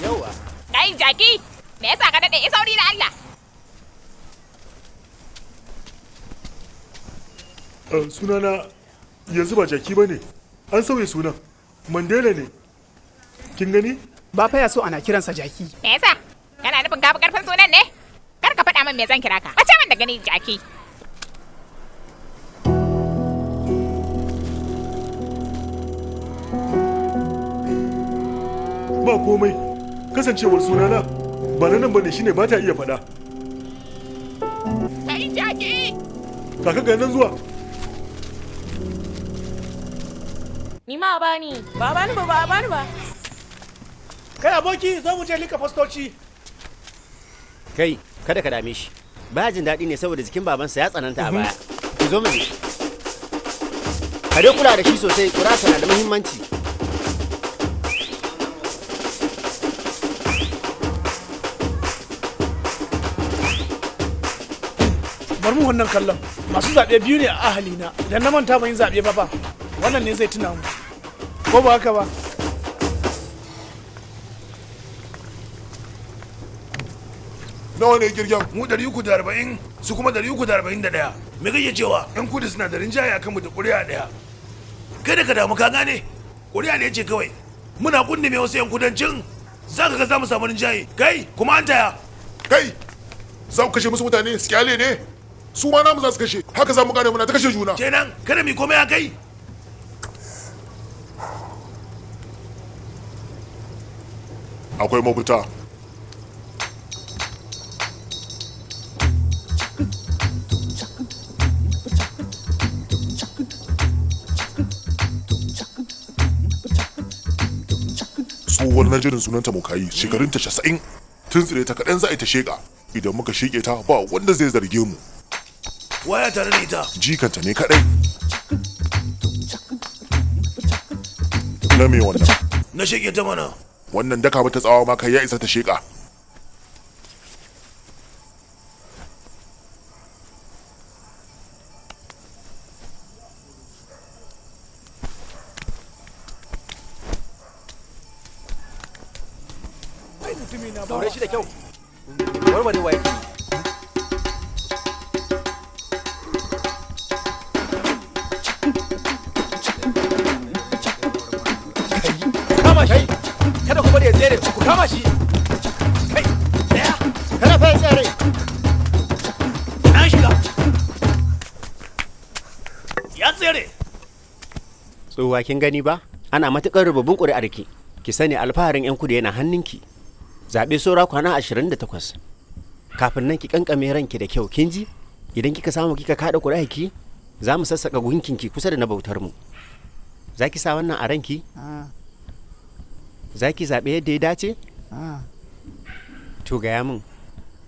Yawa. Kai jaki, me yasa ka daɗe? Sauri da Allah. Sunana yanzu ba jaki ba ne, an sauya sunan. Mandela ne. Kin gani? Ba fa ya so ana kiransa jaki. Me yasa? Kana nufin ka fi karfin sunan ne? Kar ka faɗa min me zan kira ka. Wace min da gani, jaki. Ba komai. Kasancewar sunana ba na nan bane shine ba ta iya faɗa. Kai jaki. Kaka, ga nan zuwa. ma a bani. Ba a bani ba, ba a bani ba. Kai aboki, zo mu je lika fastoci. Kai, kada ka dame shi. Baya jin daɗi ne saboda jikin babansa ya tsananta a baya. Ku zo mu je. Ka dai kula da shi sosai, kurasa na da muhimmanci. Bar mu wannan kallon. Masu zaɓe biyu ne a ahalina. Idan na manta ban yi zaɓe ba fa, wannan ne zai tuna mu. Ko ba haka ba? Nawa ne girgen? Mu 340, su kuma 341. Me kake cewa? Yan kudu suna da rinjaye akan mu da ƙuri'a ɗaya. Kada ka damu, ka gane? Ƙuri'a ɗaya ce kawai. Muna kundume wasu yan kudancin, za ka ga za mu samu rinjaye. Kai kuma an taya. Kai, za ku kashe musu mutane su kyale ne? Su ma namu za su kashe, haka za mu gane muna ta kashe juna. Kenan kada mu komai a kai. Akwai mafita. Tsohuwar najirin sunanta Mukayi, shekarunta 90. Tun tsire ta kaɗan za a yi ta sheƙa. Idan muka sheƙe ta, ba wanda zai zarge mu. Waya tare da ita. Jikanta ne kaɗai. Na me wannan? Na sheƙe ta mana. Wannan daka mata tsawa ma kai ya isa ta sheƙa. Daure shi da kyau. Warware wa yake. Kama shi. Kada ku bari ya tsere, ku kama shi. Kai, tsaya. Kada fa ya tsere. Na shiga. Ya tsere. Tsohuwa, kin gani ba? Ana matuƙar rububin ƙuri'ar ki. Ki sani alfaharin 'yan kudu yana hannunki. Zaɓe saura kwana 28. Kafin nan ki kankame ranki da kyau, kin ji? Idan kika samu kika kaɗa ƙuri'ar ki, za mu sassaƙa gunkinki kusa da na bautar mu. Za ki sa wannan a ranki? Za ki zaɓe yadda ya dace? To gaya min,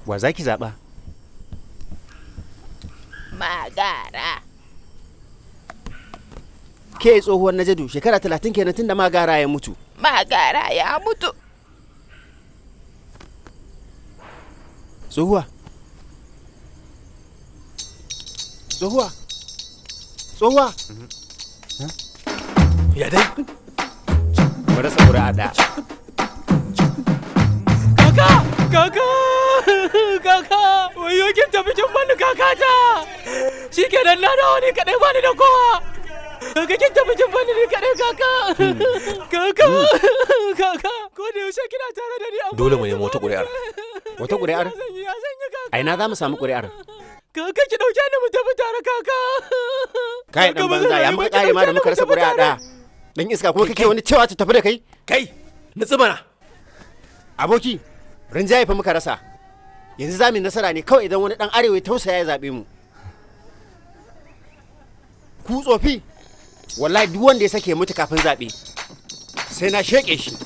wa za ki zaɓa? Magara. Ke tsohuwar Najadu, shekara 30 kenan tun da Magara ya mutu. Magara ya mutu. Tsohuwa. Tsohuwa. Tsohuwa. Ya dai. Mu rasa ƙuri'a ɗaya. Kaka! Kaka! Kaka! Wayo, kin tafi kin bani kakata! Shikenan na dawo ni kaɗai, bani da kowa! Kaka, kin tafi kin bani ni kaɗai, kaka! Kaka! Kaka! Ko da yaushe kina tare da ni amma Dole mu nemo wata ƙuri'ar. Wata ƙuri'ar? A ina za mu samu ƙuri'ar? Kaka, ki ɗauke ni mu tafi tare, kaka! Kai ɗan banza, ya muka ƙare ma da muka rasa ƙuri'a ɗaya. Dan iska, kuma kake wani cewa ta tafi da kai? Kai, nutsu mana. Aboki, rinjaye fa muka rasa. Yanzu za mu yi nasara ne kawai idan wani ɗan arewa ya tausaya ya zaɓe mu. Ku tsofi, wallahi duk wanda ya sake mutu kafin zaɓe, sai na sheƙe shi.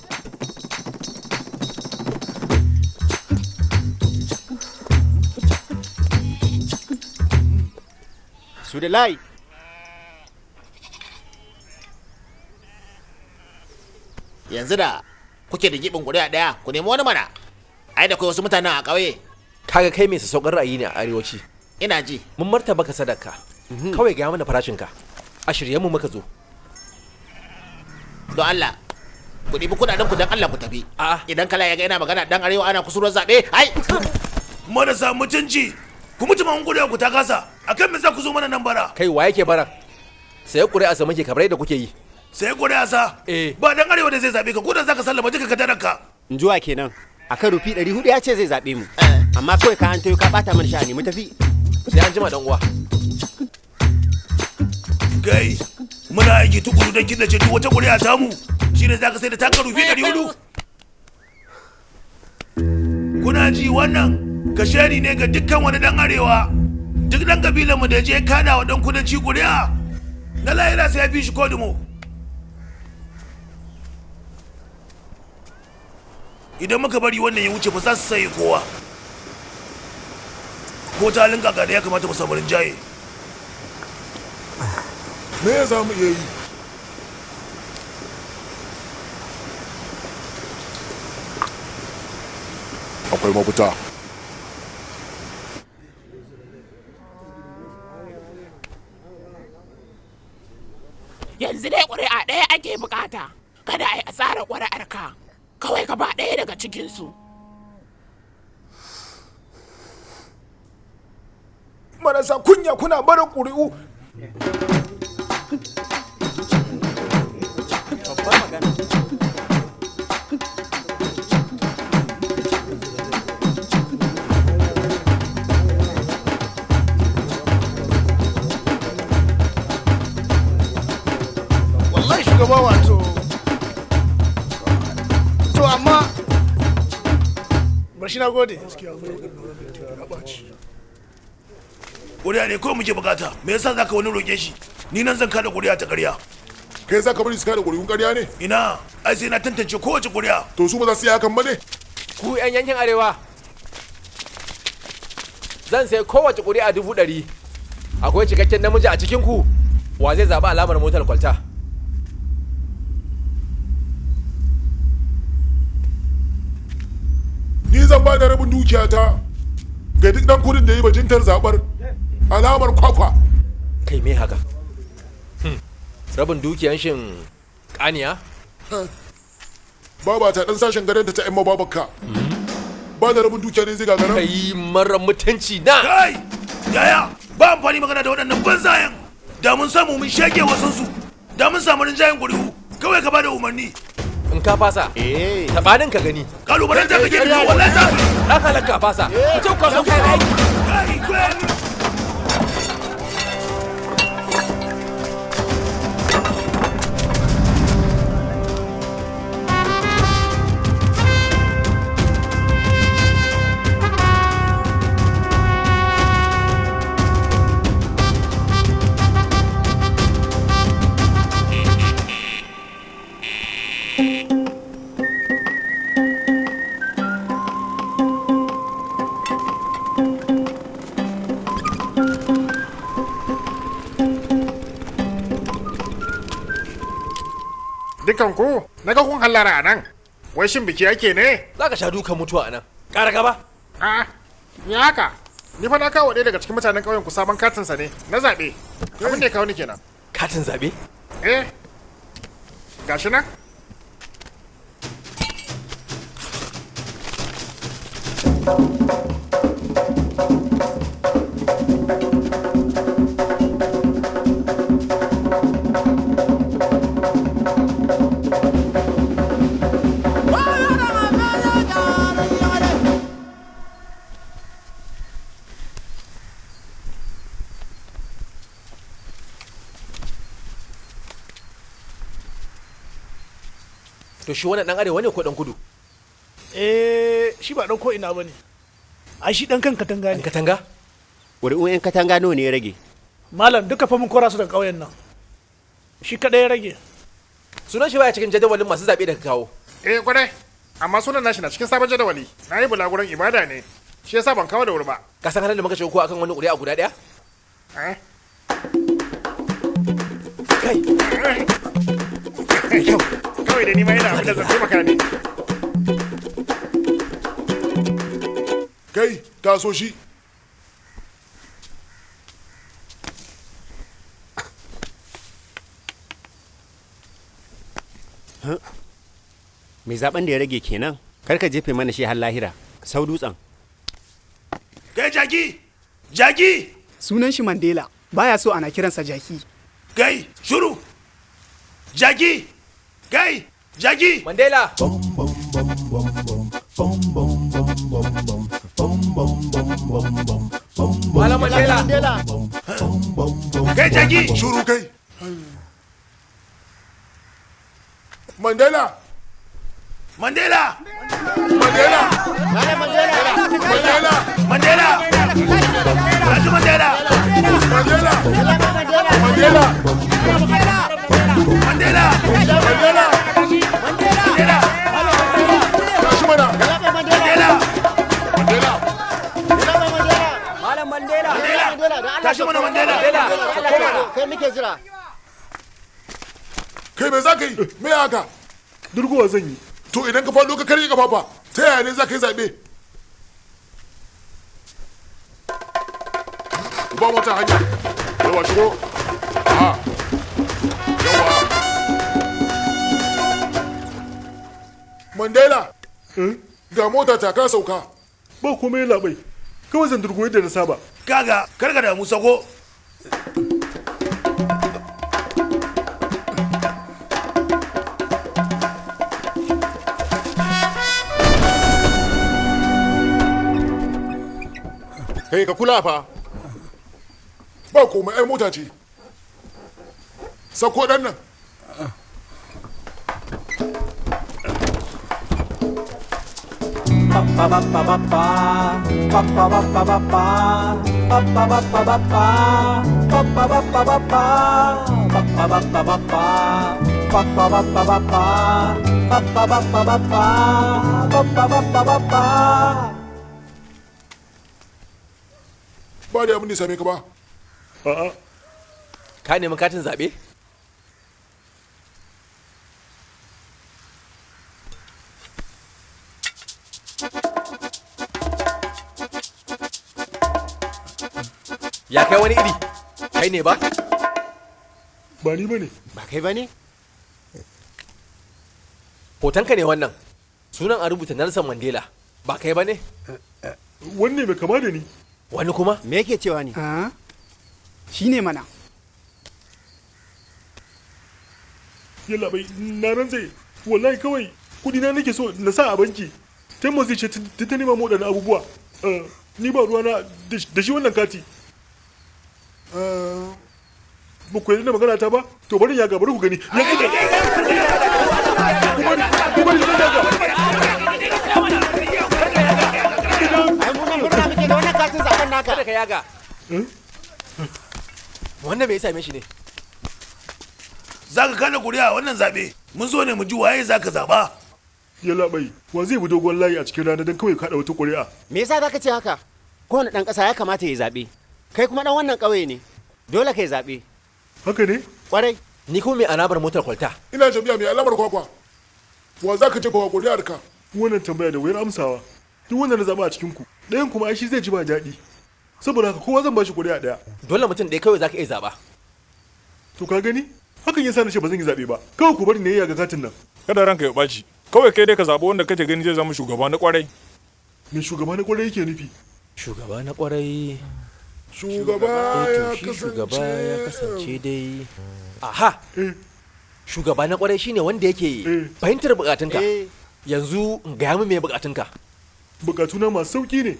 Su da layi. Yanzu da kuke da gibin ƙuri'a ɗaya, ku nemi wani mana. Ai da kai wasu mutanen a ƙauye. Kaga kai mai sassauƙan ra'ayi ne a arewaci. Ina ji. Mun martaba ka sadaka. Kawai gaya mana farashinka. A shirye mu muka zo. Don Allah ku ɗibi kuɗaɗen ku, don Allah ku tafi. Idan kala ya ga ina magana dan arewa ana kusurwar zaɓe ai. Marasa mutunci, ku mutu man ku ta kasa. Akan me za ku zo mana nan bara? Kai, wa yake bara? Sai ƙuri'a sa muke kamar yadda kuke yi. Sai ƙuri'a sa? Eh. Ba dan arewa da zai zaɓe ka, ko da zaka sallama duka kadararka. Njuwa kenan. Akan rufi 400 ya ce zai zaɓe mu. Amma kawai ka hantayo ka ɓata mana sha'ani, mu tafi. Sai an jima, dan uwa. Kai, muna aiki tukuru don killace duk wata ƙuri'a tamu. Shine zaka sai da taka rufi 400. Kuna ji, wannan kashedi ne ga dukkan wani dan arewa. Duk dan kabilan mu da ya je kada wa dan kudanci ƙuri'a, na lahira sai ya fi shi kodumo. Idan muka bari wannan ya wuce ba za su saye kowa. Ko ta halin kaka da ya kamata mu samu rinjaye. Me ya za mu iya yi? Akwai mafita. Yanzu dai ƙuri'a ɗaya ake bukata. Kada a yi asarar ƙuri'ar ka. Kawai ka ba ɗaya daga cikinsu. Marasa kunya kuna barin ƙuri'u. Wallahi shugaba wato. To amma bashi na gode. Ƙuri'a ne kawai muke bukata. Me yasa zaka wani roƙe shi? Ni nan zan kada ƙuri'a ta ƙarya. Kai za ka bari su kada ƙuri'un ƙarya ne? Ina, ai sai na tantance kowace ƙuri'a. To su ba za su yi hakan ba ne? Ku 'yan yankin arewa. Zan sai kowace ƙuri'a 100,000. Akwai cikakken namiji a cikin ku. Wa zai zaɓi alamar motar kwalta? Ni zan ba da rabin dukiyata ga duk ɗan kudin da ya yi bajintar zaɓar alamar kwakwa. Kai me haka? Rabin dukiyan shin kaniya? Baba ta ɗan sashen gadonta ta 'yan mababakka. Ba da rabin dukiya ne zai gagara? Kai mara mutunci na! Kai! Yaya! Ba amfani magana da waɗannan banzayen! Da mun samu mun shege wasansu! Da mun samu rinjayen ƙuri'u! Kawai ka bada umarni! In ka fasa, taɓanin ka gani. Kalubalen ta kake da wallahi za Ɗan halakka fasa. Ku ce ku kwaso kayan aiki. Kai, kai! Dukan ku, na ga kun hallara a nan. Wai shin biki ake ne? Za ka sha dukan mutuwa a nan. Ƙara gaba. A'a, ni haka. Ni fa na kawo ɗaya daga cikin mutanen ƙauyen ku sabon katinsa ne na zaɓe. Abin da ya kawo ni kenan. Katin zaɓe? Eh. Gashi nan. To shi wannan ɗan arewa ne ko ɗan kudu? Eh, shi ba ɗan ko ina bane. Ai shi ɗan kan katanga ne. Katanga? Ƙuri'un 'yan katanga nawa ne ya rage? Malam duka fa mun kora su daga ƙauyen nan. Shi kaɗai ya rage. Sunan shi baya cikin jadawalin masu zaɓe da ka kawo. Eh, kwarai. Amma sunan nashi na cikin sabon jadawali. Na yi bulaguran ibada ne. Shi yasa ban kawo da wuri ba. Ka san halin da muka shiga ko akan wani ƙuri'a guda ɗaya? Eh? Kai! Kawai da ni ma yana abin da zan taimaka ne. Kai, taso shi. Mai zaben da ya rage kenan? Kar ka jefe mana shi har lahira. Sau dutsen. Kai jaki! Jaki! Sunan shi Mandela. Baya so ana kiransa jaki. Kai, shuru! Jaki! Kai, jaki! Mandela! Malam Mandela! Kai jaki! Shuru kai. Mandela! Mandela! Mandela! Mandela! Mandela! Raju Mandela! Mandela! Mandela! Mandela! Mandela! Mandela! Tashi mana! muke jira. Kai me za ka yi? Me haka? Durguwa zan yi. To idan ka faɗo ka karye kafafa, ta yaya ne za ka yi zaɓe? Ku ba wata hanya. Yawa shigo. Aha. Yawa. Mandela. Ga mota ta ka sauka. Ba komai labai. Kawai zan durgo yadda na saba. Kaga, kar ka damu sako. Kai ka kula fa. Ba komai ai mota ce. Sako dan nan. Ba da abin da ya same ka ba. A'a. Ka nemi katin zaɓe? Ya kai wani iri? Kai ne ba? Ba ni bane. Ba kai bane? Hotonka ne wannan. Sunan a rubuta Nelson Mandela. Ba kai bane? Wanne mai kama da ni? Wani kuma? Me yake cewa ne? Shi ne mana. Yalla bai na rantse wallahi kawai kudi na nake so na sa a banki. Taimako zai ce ta nema mu waɗannan abubuwa. Ni ba ruwana da shi wannan kati. Ba ku yarda da magana ta ba? To bari ya ga bari ku gani. Ya ga. Ku bari zan daga. Ai mu nan murna muke da wannan katin zaben naka. Kada ka yaga. Wannan me ya same shi ne? Za ka kada kuri'a wannan zaɓe. Mun zo ne mu ji waye za ka zaɓa. Yalla bai, wa zai bi dogon layi a cikin rana don kawai kaɗa wata ƙuri'a? Me yasa zaka ce haka? Kowane ɗan ƙasa ya kamata ya zaɓe. Kai kuma ɗan wannan ƙauye ne. Dole kai zaɓe. Haka ne? Ƙwarai. Ni kuma mai alamar motar kwalta. Ina jami'a mai alamar kwakwa. Wa za ka jefa wa ƙuri'arka? Wannan tambaya da wuyar amsawa. Duk wanda na zaɓa a cikin ku, ɗayan kuma ai shi zai ji ba daɗi. Saboda haka kowa zan bashi ƙuri'a ɗaya. Dole mutum ɗaya kawai zaka iya zaɓa. To ka gani? Hakan yasa na ce ba zan yi zaɓe ba. Kawai ku bari ne ya ga katin nan. Kada ranka ya ɓaci. Kawai kai dai ka zaɓi wanda kake gani zai zama shugaba na ƙwarai. Me shugaba na ƙwarai yake nufi? Shugaba na ƙwarai. Shugaba ya shugaba ya kasance dai. Aha. Shugaba na ƙwarai shine wanda yake fahimtar bukatunka. Yanzu gaya min me bukatunka. Bukatuna masu sauki ne.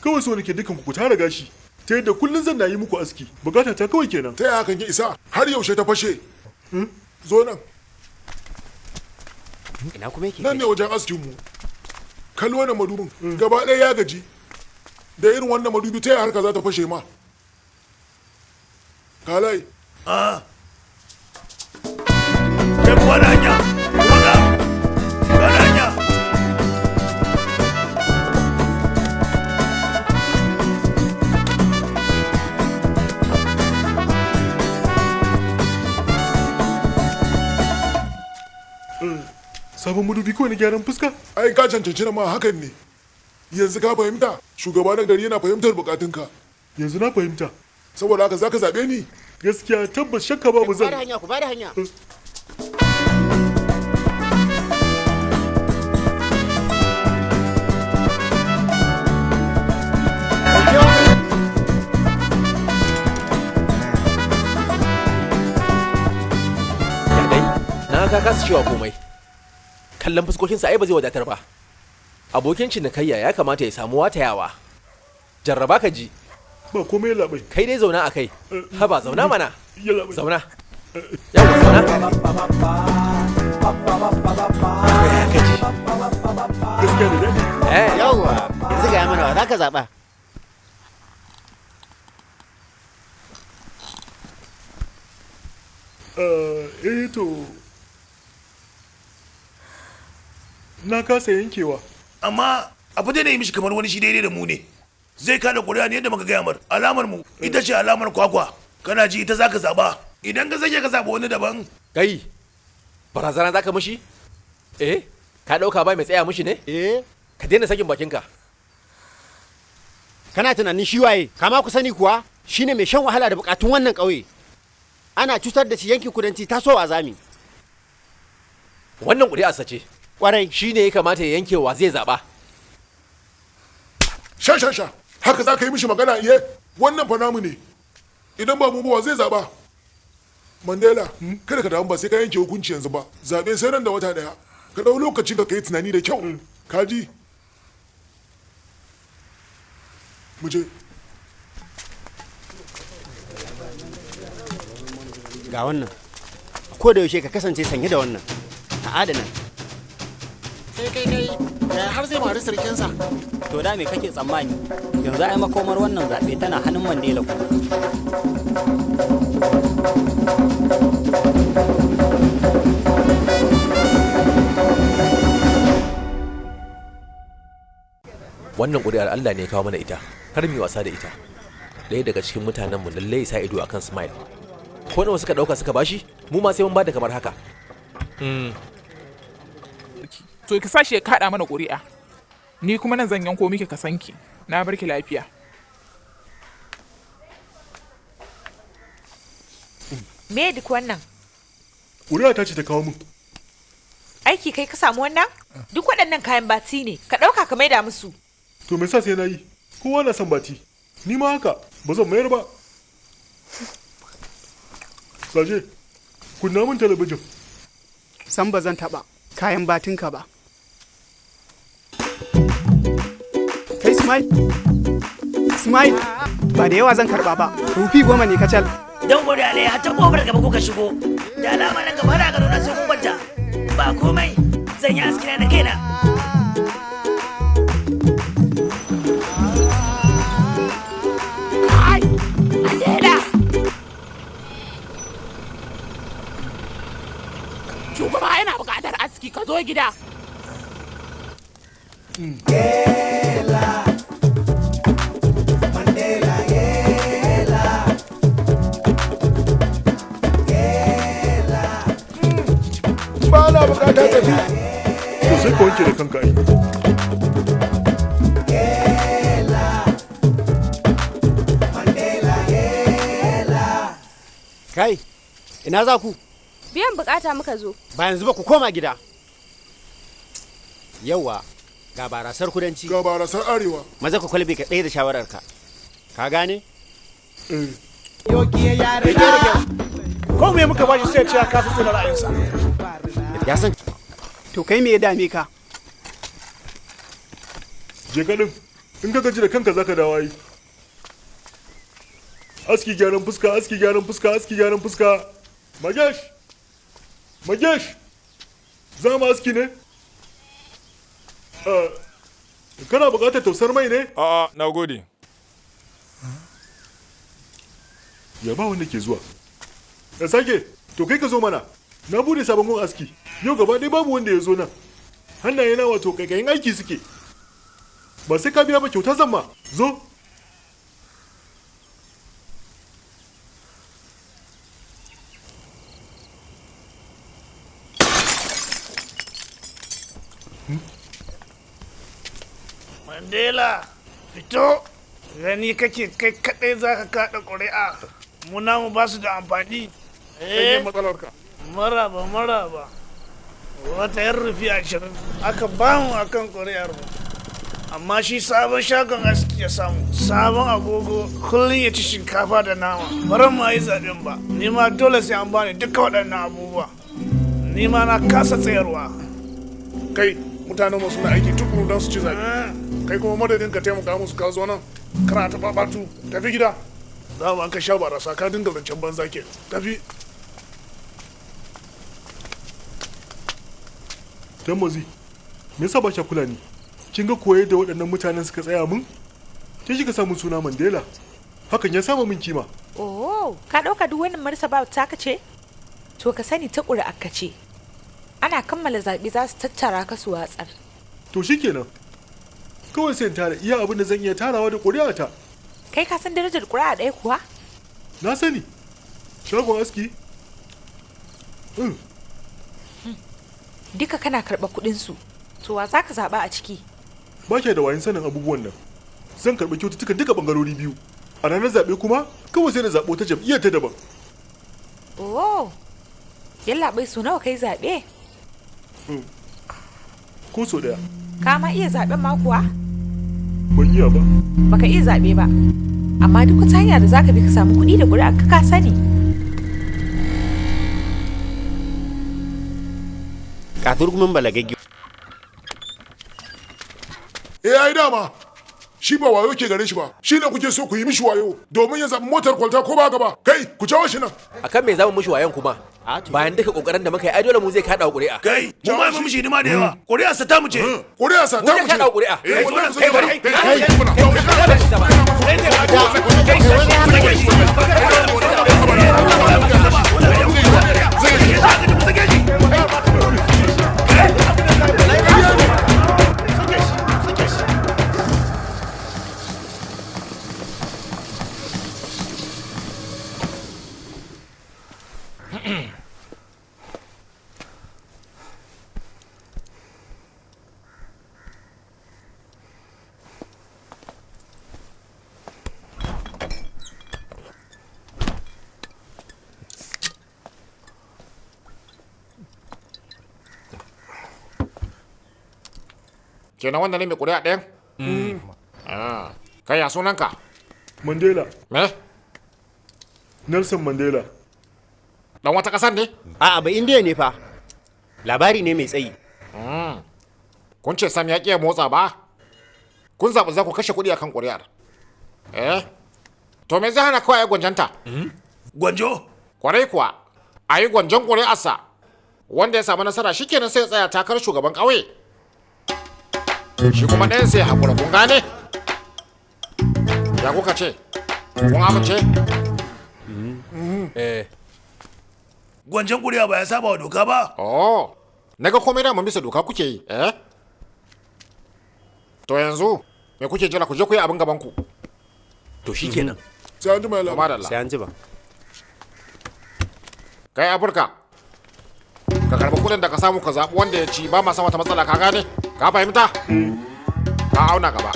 Kawai so nake dukan ku tara gashi. Ta yadda kullum zan na yi muku aski. Bukata ta kawai kenan. Ta yaya hakan ya isa? Har yaushe ta fashe? Zo nan. Ina kuma yake? Nan ne wajen askin mu. Kalli wannan madubin. Gaba ɗaya ya gaji. Da irin wannan madubi ta yaya harka za ta fashe ma? Kalai. Ah. Kai kuma da hanya. Kuma da. Ba da hanya. Sabon madubi kawai na gyaran fuska? Ai ka cancanci na ma hakan ne. Yanzu ka fahimta, shugaba na gari yana fahimtar bukatunka. Yanzu na fahimta. Saboda haka zaka zabe ni? Gaskiya tabbas shakka babu zan. Ku bada hanya, ku bada hanya. Ya dai, na ka kasa cewa komai. Kallon fuskokinsa ai ba zai wadatar ba. Abokin cinikayya ya kamata ya samu watayawa. Jarraba ka ji. Ba komai labai. Kai dai zauna a kai. Haba zauna mana. Zauna. Yawwa zauna. Ya ka ji. Gaskiya da daɗi. Yawwa, yanzu gaya mana wa za ka zaɓa. Eh to na kasa yankewa. Amma abu da yi mishi kamar wani shi daidai da mu ne. Zai kada kuri'a ne yadda muka gaya mar. Alamar mu ita ce alamar kwakwa. Kana ji, ita zaka zaba. Idan ka sake ka zaba wani daban. Kai, barazana zaka mishi? Eh, ka dauka ba mai tsaya mishi ne? Eh. Ka daina sakin bakinka. Kana tunanin shi waye? Kama ku sani kuwa shine mai shan wahala da bukatun wannan ƙauye. Ana cutar da shi, yankin kudanci tasowa zami. Wannan ƙuri'arsa ce. Kwarai. Shi ne ya kamata ya yanke wa zai zaɓa. Sha sha sha, haka za ka yi mishi magana? Iye, wannan fa namu ne. Idan ba mu ba, wa zai zaba? Mandela, kada ka damu, ba sai ka yanke hukunci yanzu ba. Zaɓe sai nan da wata ɗaya. Ka ɗau lokacin ka yi tunani da kyau. Ka ji? Mu je. Ga wannan. Ko da yaushe ka kasance sanye da wannan. Ka adana. Kai kai kai, yaya har zai mari sirkinsa? To da me kake tsammani? Yanzu ai makomar wannan zaɓe tana hannun Mandela kuma. Wannan ƙuri'ar Allah ne ya kawo mana ita. Kar mu yi wasa da ita. Ɗaya daga cikin mutanenmu lallai ya sa ido akan Smile. Ko nawa suka ɗauka suka bashi, mu ma sai mun bada kamar haka. To ki sashi ya kaɗa mana ƙuri'a. Ni kuma nan zan yanko miki kasanki. Na barki lafiya. Me duk wannan? Ƙuri'a ta ce ta kawo min. Aiki kai ka samu wannan? Duk waɗannan kayan bati ne, ka ɗauka ka maida musu. To me yasa sai na yi? Kowa na son bati. Ni ma haka, ba zan mayar ba. Saje, kunna min talabijin. San ba zan taɓa kayan batinka ba. Kai Smile, Smile, ba da yawa zan karɓa ba, rufi 10 ne kacal. Don gode alai, har ta kofar gaba kuka shigo. Da alama nan gaba har a gado na sai kun kwanta. Ba komai, zan yi askina da kaina. Kai! Mandela! Shugaba yana buƙatar aski, ka zo gida. Ba na bukata, tafi. To sai ka wanke da kanka ai. Kai, ina za ku? Biyan bukata muka zo. Ba yanzu ba, ku koma gida. Yauwa, ga barasar kudanci. Ga barasar arewa. Maza ka kwalbe ka ɗaya da shawararka. Ka gane? Ko me muka bashi sai ya ce ya kasa tsira ra'ayinsa. Ya san. To kai me ya dame ka? Je ka din. In ka gaji da kanka zaka dawo ai. Aski gyaran fuska, aski gyaran fuska, aski gyaran fuska. Magesh! Magesh! Za mu aski ne? Ah, kana buƙatar tausar mai ne? A'a, na gode. Ya ba wanda ke zuwa. Ya sake, to kai ka zo mana. Na bude sabon gun aski. Yau gaba ɗaya babu wanda ya zo nan. Hannaye na wato kaikayin aiki suke. Ba sai ka biya ba, kyauta zan ma. Zo. Mandela, fito. Gani kake kai kadai za ka kada ƙuri'a. Mu namu ba su da amfani. Kai ne matsalarka. Maraba, maraba. Wata yan rufi 20 aka bamu akan ƙuri'ar mu. Amma shi sabon shagon aski ya samu, sabon agogo, kullum ya ci shinkafa da nama. Baran ma yi zaɓen ba, ni ma dole sai an bani duka waɗannan abubuwa. Ni ma na kasa tsayarwa. Kai, mutanen mu suna aiki tukuru don su ci zaɓe. Kai kuma madadin ka taimaka musu ka zo nan kana ta babatu. Tafi gida. Za mu an ka sha barasa ka dinga zancen banza ke. Tafi. Tambazi, me yasa ba kya kula ni? Kin ga koyar da waɗannan mutanen suka tsaya min? Ke kika samun suna Mandela? Hakan ya sama min kima. Oh, ka ɗauka duk wannan martaba taka ce? To ka sani ta ƙuri'a ka ce. Ana kammala zaɓe za su tattara ka su watsar. To shikenan. Kawai sai in tara iya abin da zan iya tarawa da ƙuri'ata. Kai ka san darajar ƙuri'a ɗaya kuwa? Na sani. Shagon aski? Duka kana karɓa kuɗinsu. To wa za ka zaɓa a ciki? Ba kya da wayan sanin abubuwan nan. Zan karɓi kyaututtukan duka bangarori biyu. A ranar zaɓe kuma kawai sai na zaɓo ta jam'iyyar ta daban. Oh, yallaɓai su nawa kai zaɓe? Ko so ɗaya. Ka ma iya zaɓen ma kuwa? Ban iya ba. Baka iya zaɓe ba. Amma duk wata hanya da zaka bi ka samu kuɗi da ƙuri'a ka sani. Kasurgumin balagagge. Eh, ai dama shi ba wayo ke gare shi ba, shi ne kuke so ku yi mishi wayo domin ya zaɓi motar kwalta, ko ba haka ba? Kai, ku jawo shi nan. Akan me zamu mishi wayan kuma? Bayan duka kokarin da muka yi, ai dole mu zai kada ƙuri'a. Kai, mu ma mishi hidima da yawa. Ƙuri'a sa ta mu ce. Ƙuri'a sa ta mu ce. Mu kada ƙuri'a. Eh, Kai, bari. Kai. Kenan wannan ne mai ƙuri'a ɗayan? Ah, kai, ya sunanka? Mandela. Me? Nelson Mandela. Dan wata ƙasar ne? A'a, ba Indiya ne fa. Labari ne mai tsayi. Kun ce Sam ya ƙi ya motsa ba? Kun zaɓi za ku kashe kuɗi akan ƙuri'ar. Eh? To me zai hana kawai a yi gwanjanta? Gwanjo? Kwarai kuwa, a yi gwanjon ƙuri'arsa. Wanda ya samu nasara shikenan sai ya tsaya takarar shugaban ƙauye. Shi kuma ɗayan sai ya haƙura, kun gane? Ya kuka ce? Kun amince? Eh. Gwanjon ƙuri'a ba ya saba wa doka ba? Oh, naga komai da mun bisa doka kuke yi, eh? To yanzu, me kuke jira? Ku je ku yi abin gaban ku. To shikenan. Sai an jima. Madalla. Sai an jima. Kai Afirka, ka karɓi kuɗin da ka samu ka zaɓi wanda ya ci. Ba ma san wata matsala, ka gane? Ka fahimta? Ka auna gaba.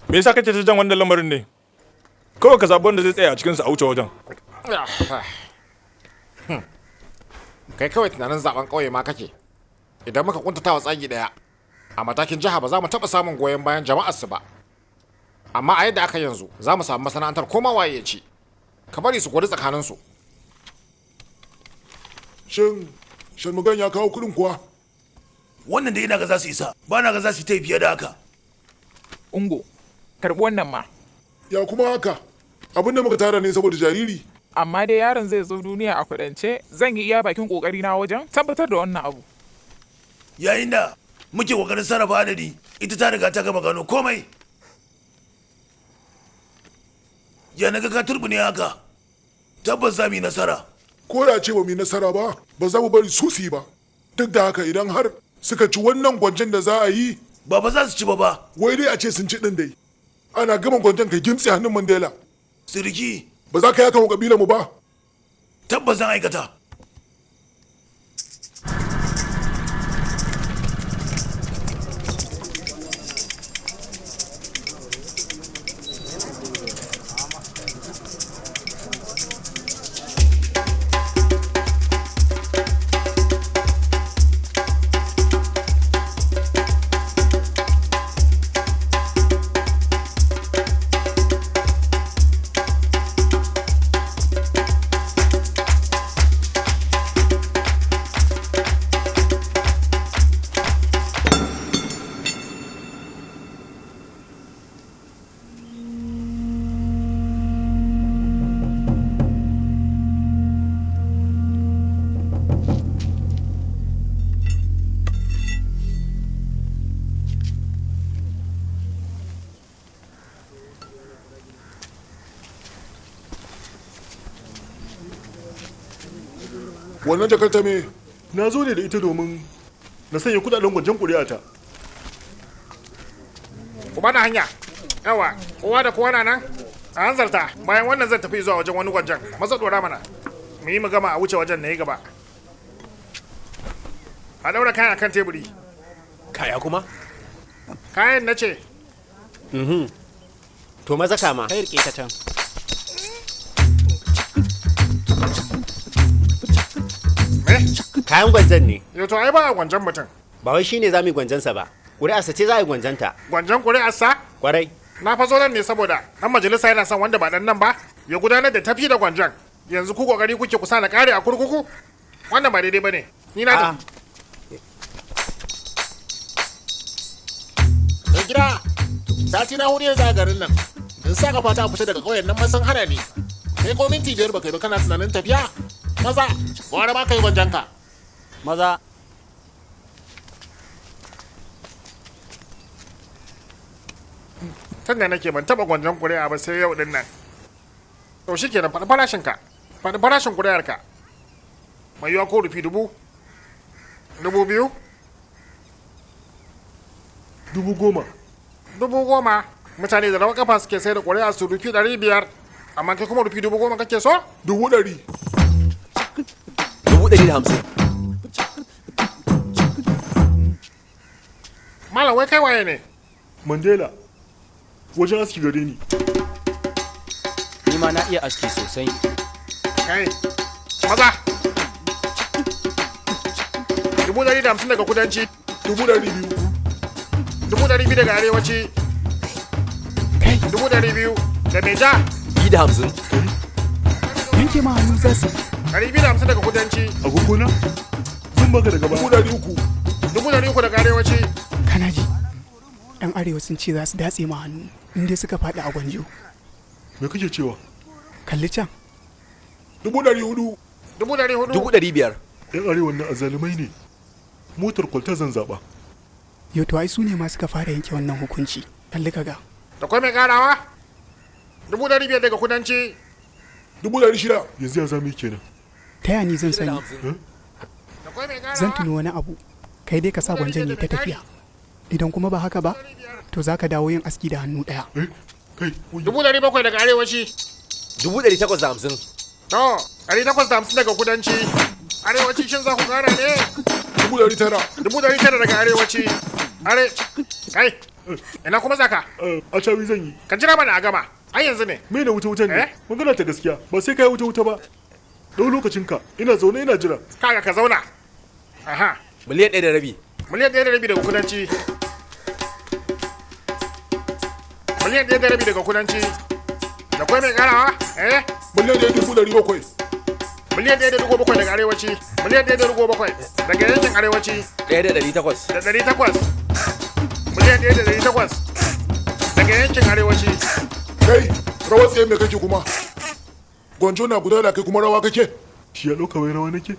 Me yasa kake ta jan wannan lamarin ne? Kawai ka zaɓi wanda zai tsaya a cikinsu a wuce wajen. Kai kawai tunanin zaben ƙauye ma kake. Idan muka kuntata wa tsagi ɗaya, a matakin jiha ba za mu taɓa samun goyon bayan jama'ar su ba. Amma a yadda aka yanzu, za mu samu masana'antar koma waye ya ci. Ka bari su gwada tsakaninsu. Shin Shanmugan ya kawo kuɗin kuwa? Wannan da ina ga za su isa, ba na ga za su yi ta fiye da haka. Ungo, karɓi wannan ma. Ya kuma haka? Abin da muka tara ne saboda jariri. Amma dai yaron zai zo duniya a kudance, zan yi iya bakin kokari na wajen tabbatar da wannan abu. Yayin da muke kokarin sarrafa adadi, ita ta riga ta gama gano komai. Ya naga ka turbine haka? Tabbas za mu yi nasara. Ko da ce ba mu yi nasara ba, ba za mu bari su su yi ba. Duk da haka, idan har suka ci wannan gwanjon da za a yi, ba ba za su ci ba ba. Wai dai a ce sun ci din dai. Ana gama gwanjon, ka gimtse hannun Mandela. Siriki. Ba za ka yaka wa kabilar mu ba. Tabbas zan aikata. Wannan jakar ta me? Na zo ne da ita domin na sanya kudaden gwanjon ƙuri'ata. Ku bani hanya. Yawa, kowa da kowa na nan. A hanzarta, bayan wannan zan tafi zuwa wajen wani gwanjan. Maza dora mana. Mu yi mu gama a wuce wajen na yi gaba. A daura kayan akan teburi. Kaya kuma? Kayan na ce. To maza kama. Kai rike ta can. Kayan gwanjan ne. Yo to ai ba a gwanjan mutum. Ba wai shine za mu yi gwanjansa ba. Ƙuri'arsa ce za a yi gwanjanta. Gwanjan ƙuri'arsa? Kwarai. Na fa zo nan ne saboda dan majalisa yana son wanda ba dan nan ba ya gudanar da tafi da gwanjan. Yanzu ku kokari kuke kusa na kare a kurkuku? Wannan ba daidai bane. Ni na tafi. Mai gida, sati na hudu yanzu a garin nan. In sa kafa ta fita daga ƙauyen nan masan hana ni. Kai ko minti 5 baka yi ba kana tunanin tafiya? Maza, gwara ma kai gwanjanka. Maza. Tun da nake ban taba gwanjan kuri'a ba sai yau din nan. To shikenan, faɗi farashin ka. Faɗi farashin kuri'ar ka. Mai yiwuwa ko rufi 1000? 2000? 10,000. 10,000. Mutane da rawar kafa suke sai da kuri'a su rufi 500. Amma kai kuma rufi 10,000 kake so? 100,000. 150,000. Malam, wai kai waye ne? Mandela. Wajen aski gare ni. Ni ma na iya aski sosai. Kai, maza. 150,000 daga kudanci. 200,000. 200,000 daga arewaci. 200,000 da mai ja. 250. Yanke ma hannu za su. 250 daga kudanci. Agogona? Zan baka daga baya. 300,000. 300,000 daga arewaci. Kana ji? Yan arewa sun ce za su datse ma hannu in dai suka faɗi a gwanjo. Me kake cewa? Kalli can. 400,000. 400,000. 500,000. Yan arewan nan azzalumai ne. Motar kwalta zan zaɓa. Yo to ai su ne ma suka fara yanke wannan hukunci. Kalli ka ga. Da kwai mai karawa? 500,000 daga kudanci. 600,000. Yanzu ya zama kenan. Ta ya ni zan sani? Zan tuni wani abu. Kai dai ka sa gwanjon ya ta tafiya. Idan kuma ba haka ba, to za ka dawo yin aski da hannu ɗaya. 700,000 daga arewaci. 850,000. To, 850 daga kudanci. Arewaci shin za ku kara ne? 900,000. 900,000 daga arewaci. Are, kai, ina kuma zaka? A cawi zan yi. Ka jira mana a gama. Ai yanzu ne. Me na wuta wutan ne? Magana ta gaskiya, ba sai ka yi wuta wuta ba. Dau lokacinka, ina zaune ina jira. Kaga ka zauna. Aha. 1.5 miliyan. 1.5 miliyan daga kudanci. 1.5 miliyan daga kudanci. Da kwai mai karawa? Eh? 1,700,000. 1.7 miliyan daga arewaci. 1.7 miliyan daga yankin arewaci. 1.800. Da 800. 1.8 miliyan daga yankin arewaci. Kai, rawar tsaye me kake kuma? Gwanjo na gudana kai kuma rawa kake? Shi ya ɗauka wai rawa nake?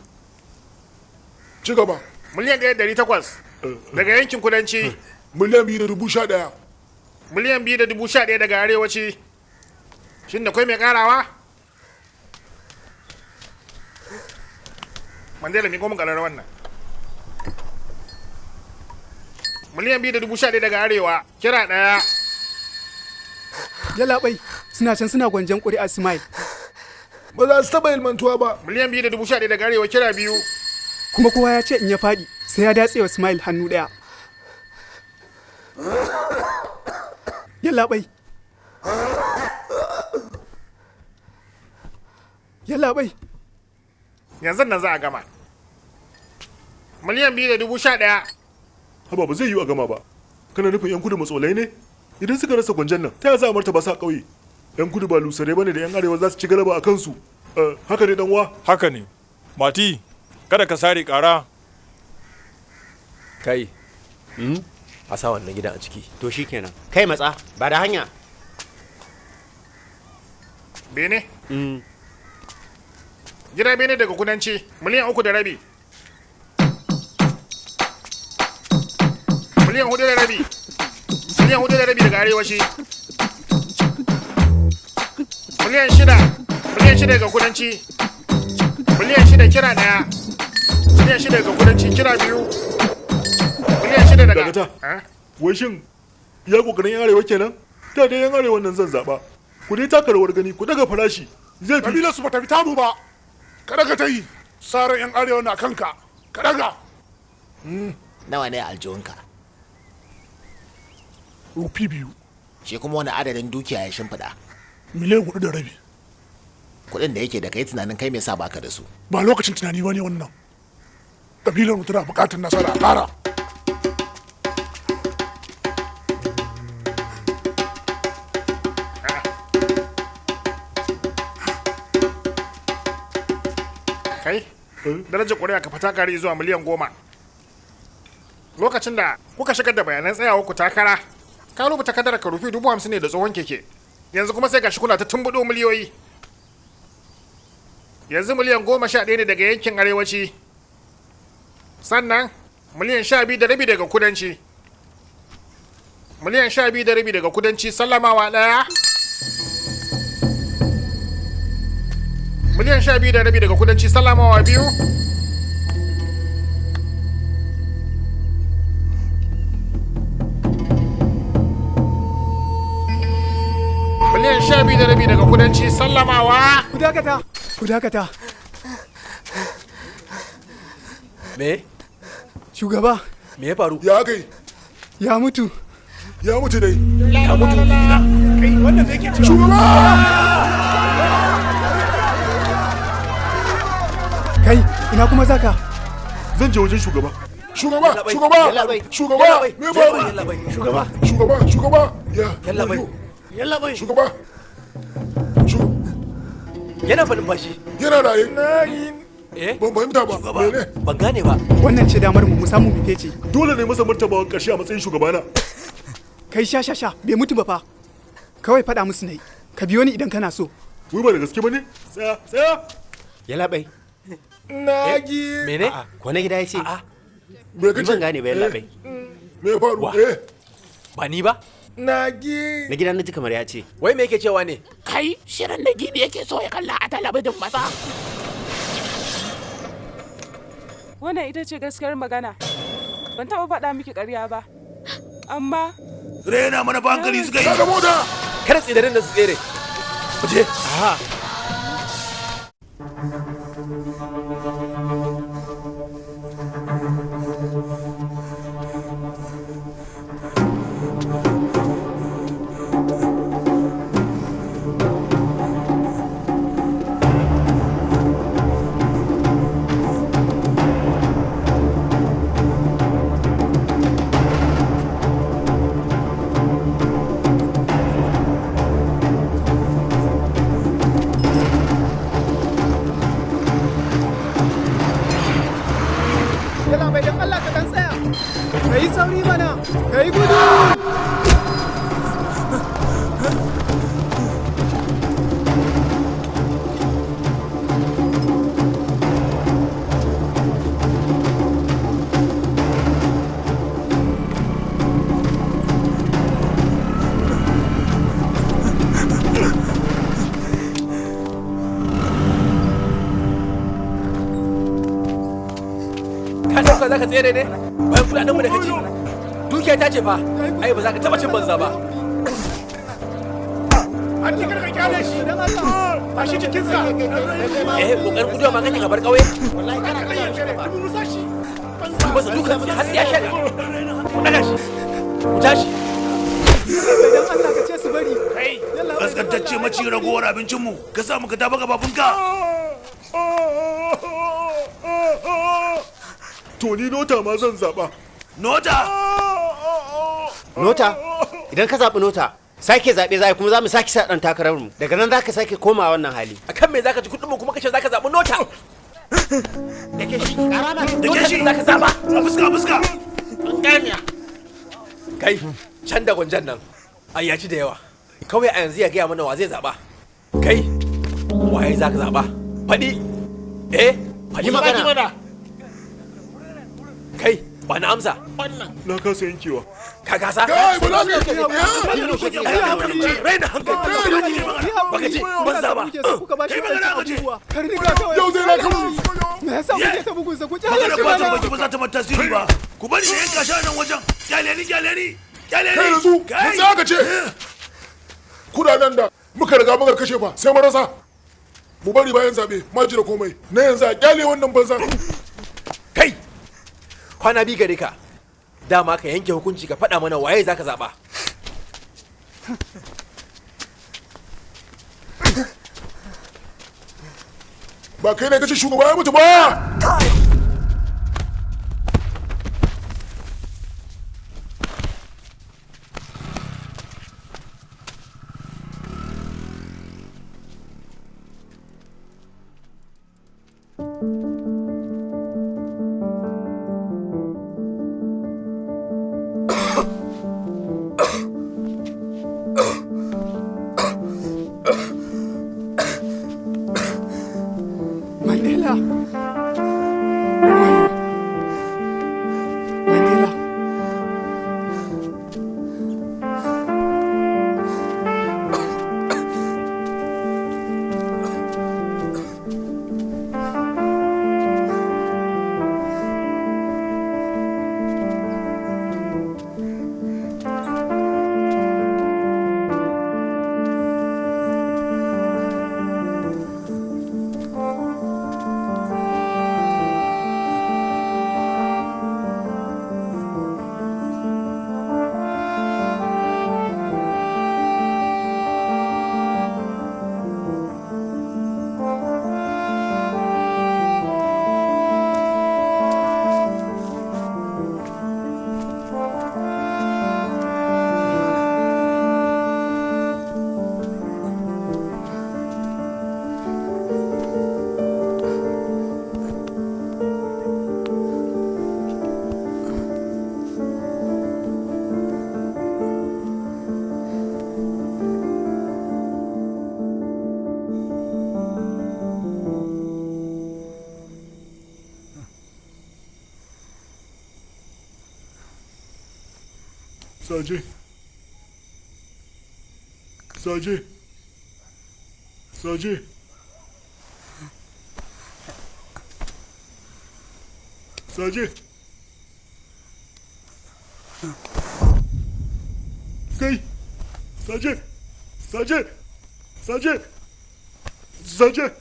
Ci gaba. 1.8 miliyan daga yankin kudanci. 2,011,000. 2,011,000 daga arewaci. Shin da kwai mai karawa? Mandela mi goma ƙararrawar nan. 2,011,000 daga arewa. Kira ɗaya. Yallaɓai, suna can suna gwanjon ƙuri'ar Smile. Ba za su taɓa ilmantuwa ba. 2,011,000 daga arewa, kira biyu. Kuma kowa ya ce in ya faɗi sai ya datse wa Smile hannu ɗaya. Yallaɓai. Yallaɓai. Yanzu nan za a gama. 2,011,000. Haba, ba zai yiwu a gama ba. Kana nufin 'yan kudu matsolai ne? Idan suka rasa gwanjon nan, ta ya za a martaba sa ƙauye? 'Yan kudu ba lusare bane da 'yan arewa za su ci galaba a kansu. Haka ne dan uwa? Haka ne. Mati, kada ka sare ƙara. Kai. A sa wannan gidan a ciki. To shikenan. Kai matsa, ba da hanya. Bene? Gida bene daga kudanci, 3.5 miliyan. 4.5 miliyan. 4.5 miliyan daga arewaci. 6 miliyan. 6 miliyan daga kudanci. 6 miliyan kira ɗaya. 6 miliyan daga kudanci kira biyu. 6 miliyan daga Dakata. Wai shin ya kokarin 'yan arewa kenan? Da dai 'yan arewa nan zan zaɓa. Ku dai taka rawar gani, ku daga farashi. Zai fi. Kabilar su bata fi tamu ba. Ka daga ta yi. Sarar yan arewa na kanka. Ka daga. Nawa ne aljihunka? Rufi 2. Shi kuma wani adadin dukiya ya shimfiɗa? 4.5 miliyan. Kuɗin da yake da kai tunanin kai me sa baka da su? Ba lokacin tunani ba ne wannan. Kabilar mu tana buƙatar nasara a ƙara. Kai, darajar ƙuri'a ka fata kare zuwa 10 miliyan. Lokacin da kuka shigar da bayanan tsayawa ku takara, ka rubuta kadara ka rufi 50,000 ne da tsohon keke. Yanzu kuma sai gashi kuna ta tumbuɗo miliyoyi. Yanzu 11 miliyan ne daga yankin arewaci. Sannan 12.5 miliyan daga kudanci. 12.5 miliyan daga kudanci, sallamawa ɗaya. 12.5 miliyan daga kudanci, sallamawa biyu. 12.5 miliyan daga kudanci, sallamawa. Ku dakata, ku dakata. Me? Shugaba. Me ya faru? Ya kai. Ya mutu. Ya mutu dai. Ya mutu. Kai, wannan me yake cewa? Shugaba! Kai, ina kuma zaka? Zan je wajen shugaba. Shugaba, shugaba, shugaba, me faru? Shugaba. Shugaba, shugaba. Ya. Yallaɓai. Yallaɓai. Shugaba. Yana faɗin bashi. Yana raye. Eh? Ban fahimta ba. Mene? Ban gane ba. Wannan ce damar mu mu samu mu fece. Dole ne masa martabawan ƙarshe a matsayin shugabana. Kai, sha sha sha, bai mutu ba fa. Kawai faɗa musu nayi. Ka biyo ni idan kana so. Wai ba da gaske ba ne? Tsaya, tsaya. Yallaɓai. Nagi. Mene? Ko na gida ya ce? Me kace? Ban gane ba, yallaɓai. Me ya faru? Eh. Ba ni ba? Nagi. Na gida na ji kamar ya ce. Wai me yake cewa ne? Kai, shirin na gini yake so ya kalla a talabijin maza. Wannan ita ce gaskiyar magana. Ban taɓa faɗa miki ƙarya ba. Amma Rena mana ba hankali suka yi. Kada mota. Kada tsidarin da su tsere. Ku je. Aha. Yalla bai, dan Allah ka dan tsaya. Ka yi sauri mana, ka yi gudu. Ka ɗauka za ka tsere ne? Bayan kuɗaɗenmu da kaci. Dukiya ta ce fa. Ai ba za ka taɓa cin banza ba. An ci karka kyale shi. Ba shi cikinsa. Eh, kokarin guduwa ma kake ka bar ƙauye? Wallahi kana da yankare. Dubu musa shi. Ku masa dukan har sai ya shaɗa. Ku ɗaga shi. Ku tashi. Dan Allah ka ce su bari. Kai, kaskantacce maci ragowar abincinmu, ka sa muka tafi gabafunka. To ni nota ma zan zaɓa. Nota? Nota? Idan ka zaɓi nota, sake zaɓe za a yi kuma za mu sake sa ɗan takararmu. Daga nan za ka sake komawa wannan hali. Akan me zaka ci kuɗin mu kuma kace zaka zaɓi nota? Da ke shi. Da ke shi. Zaka zaɓa. A fuska, a fuska. Kai, can da gwanjan nan. Ai ya ci da yawa. Kawai a yanzu ya gaya mana wa zai zaɓa. Kai, waye zaka zaɓa? Faɗi. Eh, faɗi magana. Kai, ba na amsa. Na kasa yankewa. Ka kasa? Kai, ba za ka Raina hankali. Baka ji, banza ba. Kai magana ka ce. Yau zai na kamu. Me yasa kuke ta bugunsa? Ku kyale Magana shi fatan mana. baki ba za ta mata tasiri ba. Ku bari da yanka shi a nan wajen. Kyale ni, kyale ni. Kyale ni. Kai yanzu, yanzu aka ce. Kudaden da Muka riga muka kashe fa sai mu rasa. Mu bari bayan zabe, ma jira komai. Na yanzu a kyale wannan banza. Kai! Kwana biyu gare ka. Dama ka yanke hukunci ka faɗa mana waye zaka zaɓa. Ba kai ne kace shugaba ya mutu ba. Mandela. Wayo. Mandela. Saje. Saje. Saje. Saje. Kai. Saje. Saje. Saje. Saje.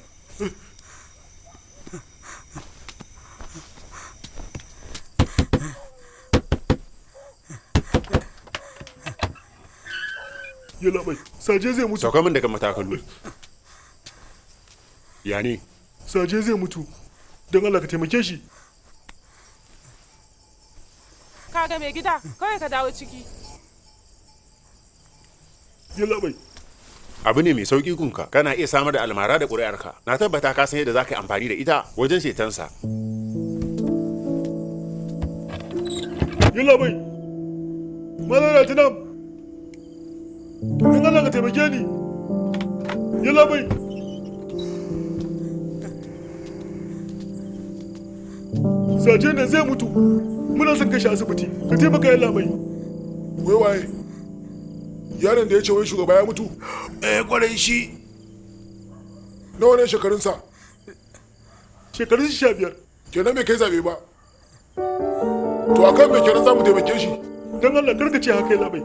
Yalla bai, Saje zai mutu. Sauka min daga matakalu. Ya ne? Saje zai mutu. Don Allah ka taimake shi. Kaga mai gida, kawai ka dawo ciki. Yalla bai. Abu ne mai sauki gunka, kana iya samar da almara da ƙuri'arka. Na tabbata ka san yadda za ka yi amfani da ita wajen cetonsa. Yalla bai. Malam Ratinam. Don Allah ka taimake ni. Yalla bai. Saje ne zai mutu. Muna son kai shi asibiti. Ka taimaka yalla bai. Wai waye? Yaron da ya ce wai shugaba ya mutu? Eh kwarai shi. Nawa ne shekarunsa? Shekarun shi 15. Kenan bai kai zabe ba. To akan me kenan za mu taimake shi? Don Allah kar ka ce haka yalla bai.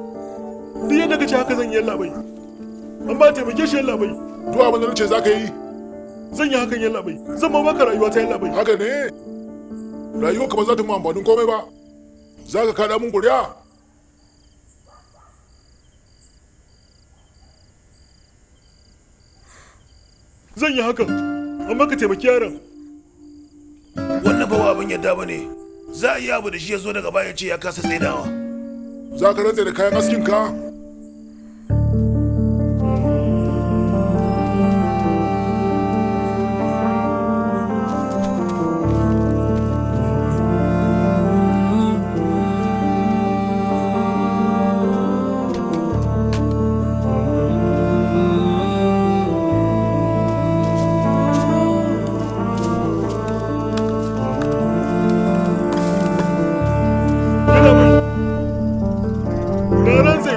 Duk yadda ka ce haka zan yi yalla bai. Amma taimake shi yalla bai. Duk abin da nace za ka yi. Zan yi hakan yalla bai. Zan ma baka rayuwa ta yalla bai. Haka ne. Rayuwarka ba za ta mu amfanin komai ba. Za ka kaɗa mun ƙuri'a. Zan yi hakan, amma ka taimaki yaron. Wannan ba abin yadda ba ne. Za a yi abu da shi ya zo daga baya ce ya kasa tsaidawa. Za ka rantse da kayan askin ka? Na rantse.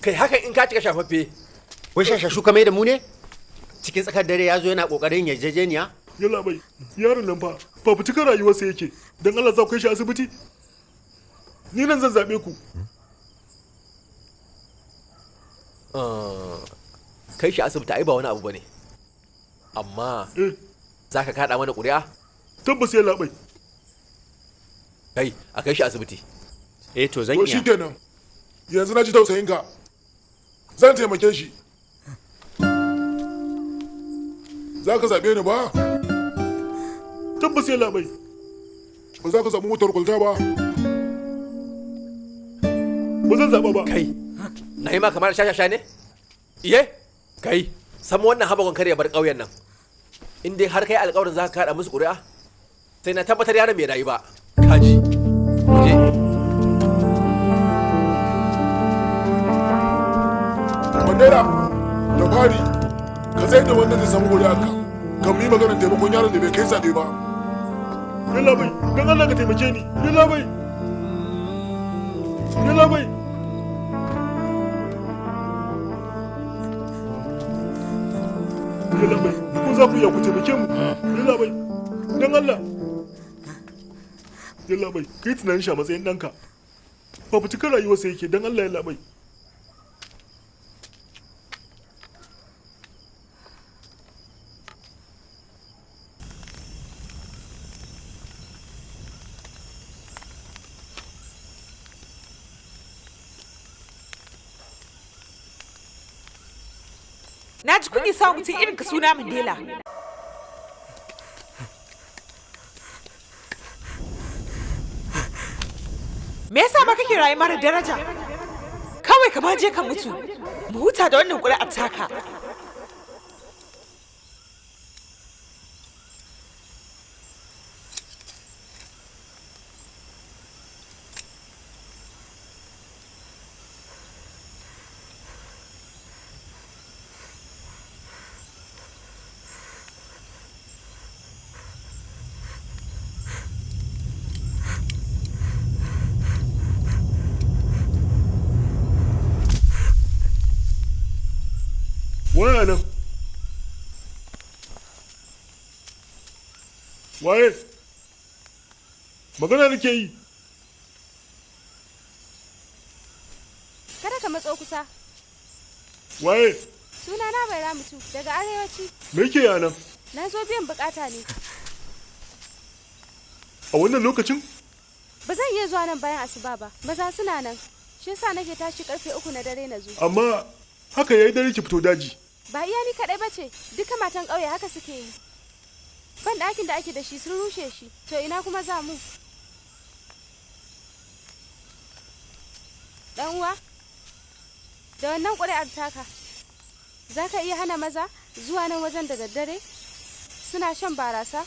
Kai hakan in ka cika shafaffe. Wai shashashu ka mai da mu ne? Cikin tsakar dare ya zo yana kokarin yarjejeniya? Yalla bai, yaron nan fa fafutukar rayuwarsa yake. Don Allah za ku kai shi asibiti? Ni nan zan zaɓe ku. Kai shi asibiti ai ba wani abu bane. Amma za ka kaɗa mana ƙuri'a? Tabbas yalla bai. Kai, a kai shi asibiti. Eh to zan To shi kenan. Yanzu na ji tausayin ka. Zan taimake shi. Za ka zaɓe ni ba? Tabbas yalla bai. Ba za ka samu motar kwalta ba. Ba zan zaɓa ba. Kai, na yi ma kamar shashasha ne? Iye? Kai, samu wannan habagon kar ya bar ƙauyen nan. In dai har kai alƙawarin za ka kaɗa musu ƙuri'a, sai na tabbatar yaron bai rayu ba. Kaji. Muje. Mandela, da fari, ka tsaye da wanda zai samu ƙuri'arka. Kan mu yi maganar taimakon yaron da bai kai zaɓe ba. Yalla bai, don Allah ka taimake ni. Yalla bai. Yalla bai. Yalla bai, ko za ku iya ku taimake mu? Yalla bai, don Allah. Yalla bai, kai tunanin shi a matsayin ɗanka. Fafutukar rayuwarsa yake don Allah yalla bai. Na ji kunya sa mutum irin ka suna Mandela. Me yasa ma kake rayu mara daraja? Kawai ka ma je ka mutu. Mu huta da wannan ƙuri'ar taka. Waye nan? Waye? Magana nake yi. Kada ka matso kusa. Waye? Sunana Bai Ramutu daga arewaci. Me yake yi nan? Na zo biyan bukata ne. A wannan lokacin? Ba zan iya zuwa nan bayan asuba ba. Maza suna nan. Shi yasa nake tashi karfe 3 na dare na zo. Amma haka yayi dare ki fito daji. Ba iya ni kaɗai ba ce, duka matan ƙauye haka suke yi. Ban ɗakin da ake da shi sun rushe shi, to ina kuma za mu? Ɗan uwa, da wannan ƙuri'ar taka, za ka iya hana maza zuwa nan wajen da daddare? Suna shan barasa?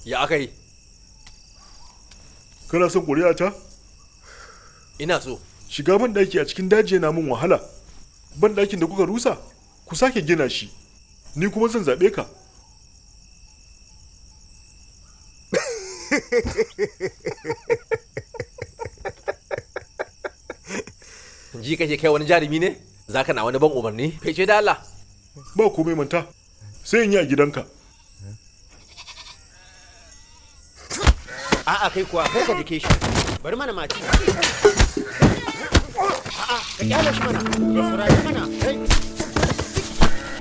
Ya aka yi? Kana son ƙuri'a ta? Ina so. Shiga ban ɗaki a cikin daji yana min wahala. Ban ɗakin da kuka rusa, ku sake gina shi. Ni kuma zan zaɓe ka. Ji kake kai wani jarumi ne? Za ka na wani ban umarni? Fece da Allah. Ba komai manta. Sai in yi a gidanka. A'a kai kuwa kai ka dake shi. Bari mana mati. A'a ka kyale shi mana. Saurari mana. Kai.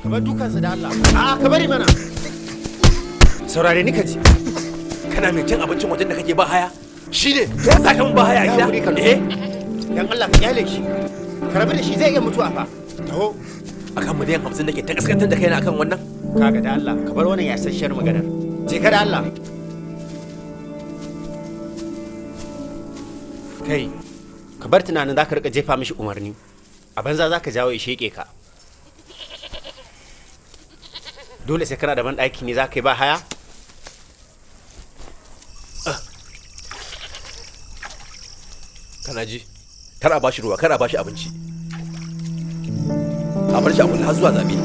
Ka bar dukansa da Allah. A'a ka bari mana. Saurare ni ka ji. Kana mai cin abincin wajen da kake ba haya? Shi ne, za ka mun ba haya a gida? Eh? Dan Allah ka kyale shi. Ka rabu da shi zai iya mutuwa fa. Taho. Akan 50 miliyan da ke ta kaskantar da kaina akan wannan? Kaga da Allah ka bar wannan yasasshiyar maganar. Je ka da Allah. Kai, Ka bar tunanin za ka rika jefa mishi umarni. A banza za ka jawo ya sheƙe ka. Dole sai kana da banɗaki ne za ka yi ba haya? Kana ji, kar a bashi ruwa, kar a bashi abinci, a bar shi a kulle har zuwa zaɓe.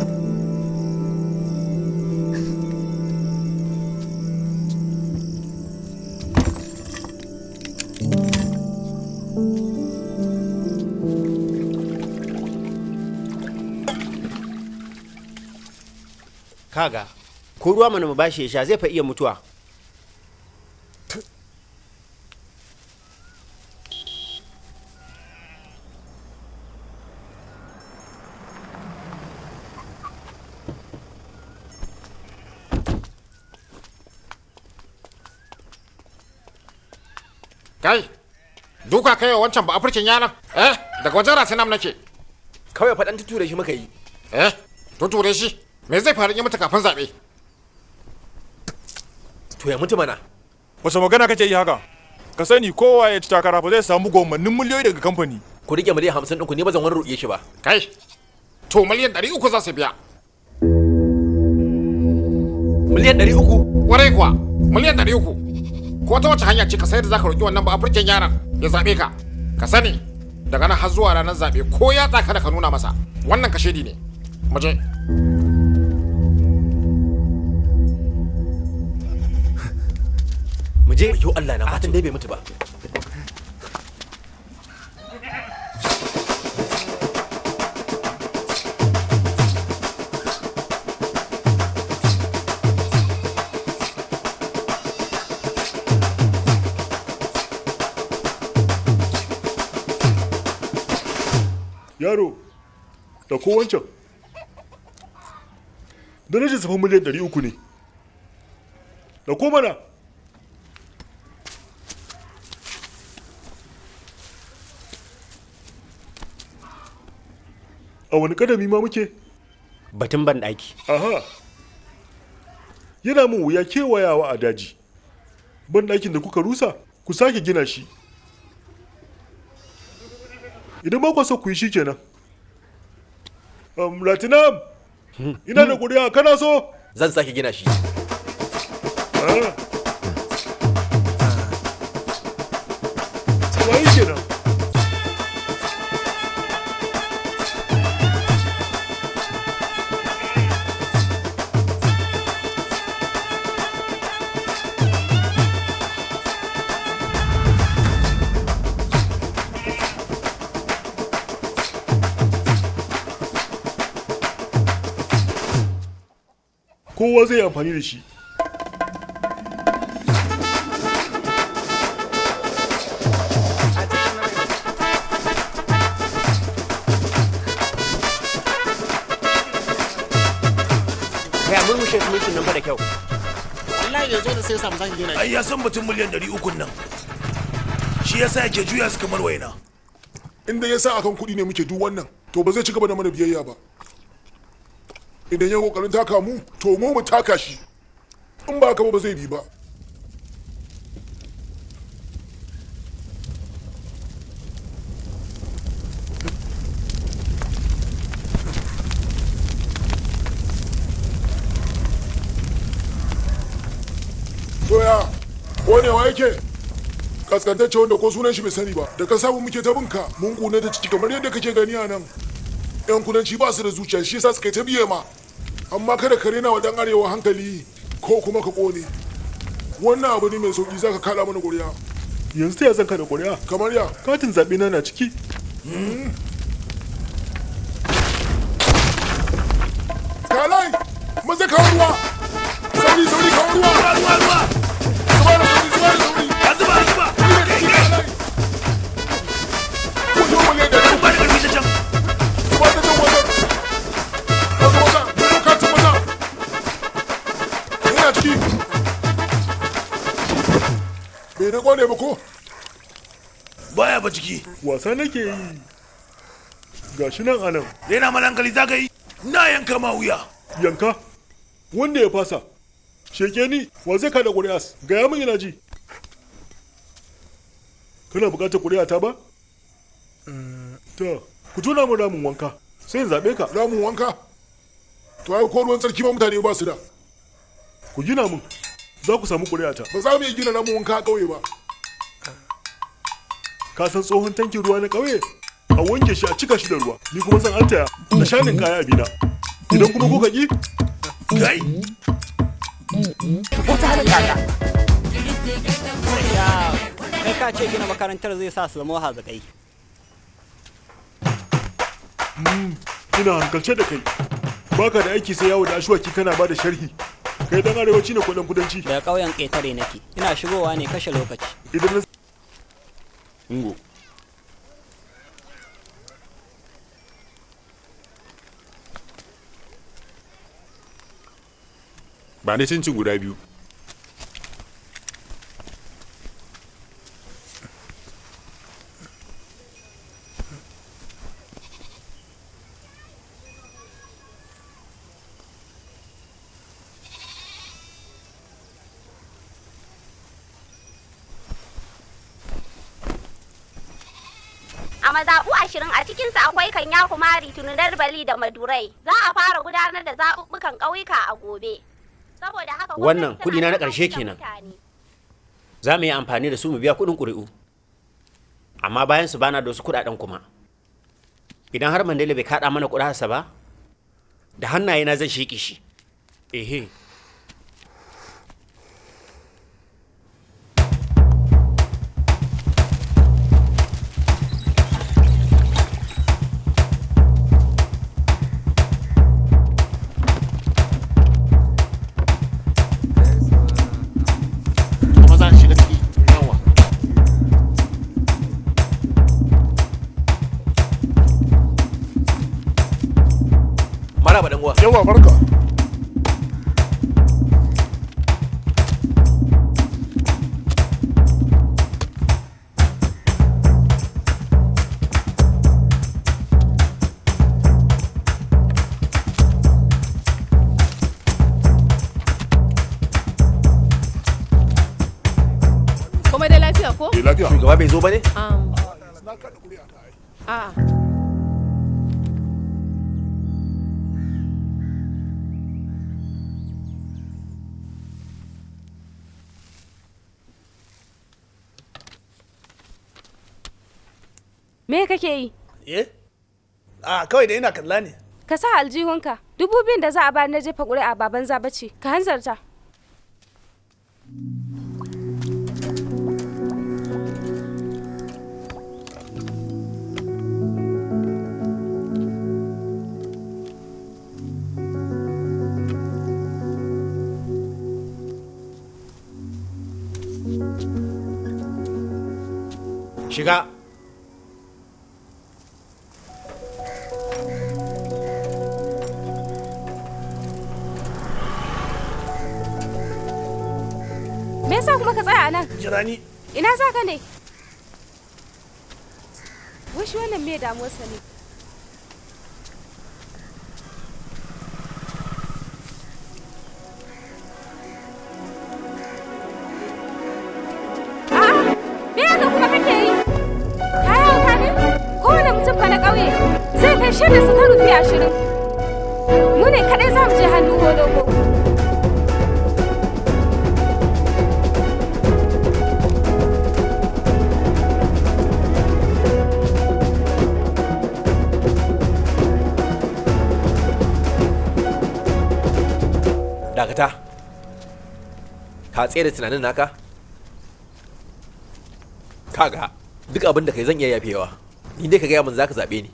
Kaga, ko ruwa mana mu bashi ya sha, zai fa iya mutuwa. Kai, duka kai wa wancan ba Afirkin yaran. Eh, daga wajen Ratinam nake. Kawai faɗan tuture shi muka yi. Eh, tuture shi? Me zai faru in ya mutu kafin zaɓe? To ya mutu mana. Wace magana kake yi haka? Ka sani kowa ya ci takara fa zai samu gwammannin miliyoyi daga kamfani. Ku rike 50,000,000 ɗinku, ni ba zan wani roƙe shi ba. Kai, to 300,000,000 za su biya. 300,000,000? Warai kuwa, 300,000,000. Ko ta wace hanya ce ka sayar da zaka roƙi wannan ba Afirkin yaran ya zaɓe ka. Ka sani, daga nan har zuwa ranar zaɓe ko ya tsaka da ka nuna masa. Wannan kashedi ne. Mu je. Mu je. Yo Allah na, fatan dai bai mutu ba. Yaro, da ko wancan. Darajar safa 300,000,000 ne. Da ko mana. A wani kadami ma muke? Batun banɗaki. Aha. Yana min wuya kewayawa a daji. Banɗakin da kuka rusa, ku sake gina shi. Idan ba kwa so ku yi shi kenan. Latinam, ina da ƙuri'a, kana so? Zan sake gina shi. Waye kenan? Kowa zai yi amfani da shi. Kai, a murmushe simintin nan fa da kyau. Wallahi yanzu da sai ya samu zaki gina. Ai ya san batun 300,000,000 nan. Shi yasa yake juya su kamar waina. Inda ya sa akan kuɗi ne muke duk wannan, to ba zai ci gaba da mana biyayya ba. Idan ya kokarin taka mu, to mu mu taka shi. In ba haka ba, ba zai bi ba. To ya konewa yake? Kaskantacce wanda ko sunan shi bai sani ba, da ka samu muke ta binka, mun kuna ta ciki kamar yadda kake gani a nan. Yan kudanci ba su da zuciya, shi yasa suka yi ta biye ma. Amma kada ka rena wa dan arewa hankali ko kuma ka kone. Wannan abu ne mai sauki, zaka kada mana ƙuri'a. Yanzu ta ya zan kada ƙuri'a? Kamar ya? Katin zaɓe na na ciki. Kalai, maza kawo ruwa. Sauri, sauri, kawo ruwa. Ruwa, ruwa, ruwa. Zuba da sauri, zuba da sauri. A zuba, a zuba. Kai, kai. Wajen 300,000. Ba da ƙarfi ta can. Zuba ta can wajen. Maza, maza, dubo katin maza. Yana ciki. Bai na kone ba ko? Baya ba ciki. Wasa nake yi. Gashi nan anan. Rena mana hankali za ka yi? Na yanka ma wuya. Yanka? Wanda ya fasa. Sheke ni, wa zai kada ƙuri'as? Gaya min, ina ji. Kana buƙatar ƙuri'a ta ba? To, ku tona mu ramin wanka, sai in zaɓe ka. Ramin wanka? To ai ko ruwan tsarki ma mutane ba su da. Ku gina mun, za ku samu ƙuri'ata. Ba za mu iya gina ramin wanka a ƙauye ba. Ka san tsohon tankin ruwa na ƙauye? A wanke shi a cika shi da ruwa, ni kuma zan antaya na shanin kaya abina. Idan kuma kuka ƙi, kai! Kai ka ce gina makarantar zai sa su zama hazakai. Ina hankalce da kai. Baka da aiki sai yawo da ashwaki kana ba da sharhi. Kai dan arewaci ne ko dan kudanci? Daga ƙauyen ƙetare nake. Ina shigowa ne kashe lokaci. Idan na Ungo. Ba ni cincin guda biyu. A mazaɓu 20 a cikinsu akwai Kanya Kumari, Tunudar Bali da Madurai. Za a fara gudanar da zaɓuɓɓukan ƙauyuka a gobe. Saboda haka Wannan gwamnati kuɗi na tana na ƙarshe da kenan. mutane. Za mu yi amfani da su mu biya kuɗin ƙuri'u. Amma bayan su bana da wasu kuɗaɗen kuma. Idan har Mandela bai kaɗa mana ƙuri'arsa ba, da hannayena zan sheƙe shi. Ehe. Kuma za shiga ciki. Yawa. Maraba dan uwa. Yawa barka. Komai da lafiya ko? Lafiya. Shugaba bai zo ba ne? A'a. Me kake yi? Eh? A kawai da ina kalla ne. Ka sa aljihunka. 2000 da za a bayar na jefa ƙuri'a ba banza ba ce. Ka hanzarta. Shiga. Me yasa kuma ka tsaya a nan? Jira ni. Ina za ka ne? Wai shi wannan me damuwarsa ne? A'a, me haka kuma kake yi? Ka yi hauka ne? Kowane mutum fa na ƙauye zai kai shirinsa ta rufi 20. Mu ne kaɗai za mu je hannu hologo. Dakata. Ka tsere tunanin naka? Kaga, duk abin da kai zan iya yafewa. Ni dai ka gaya min zaka zaɓe ni.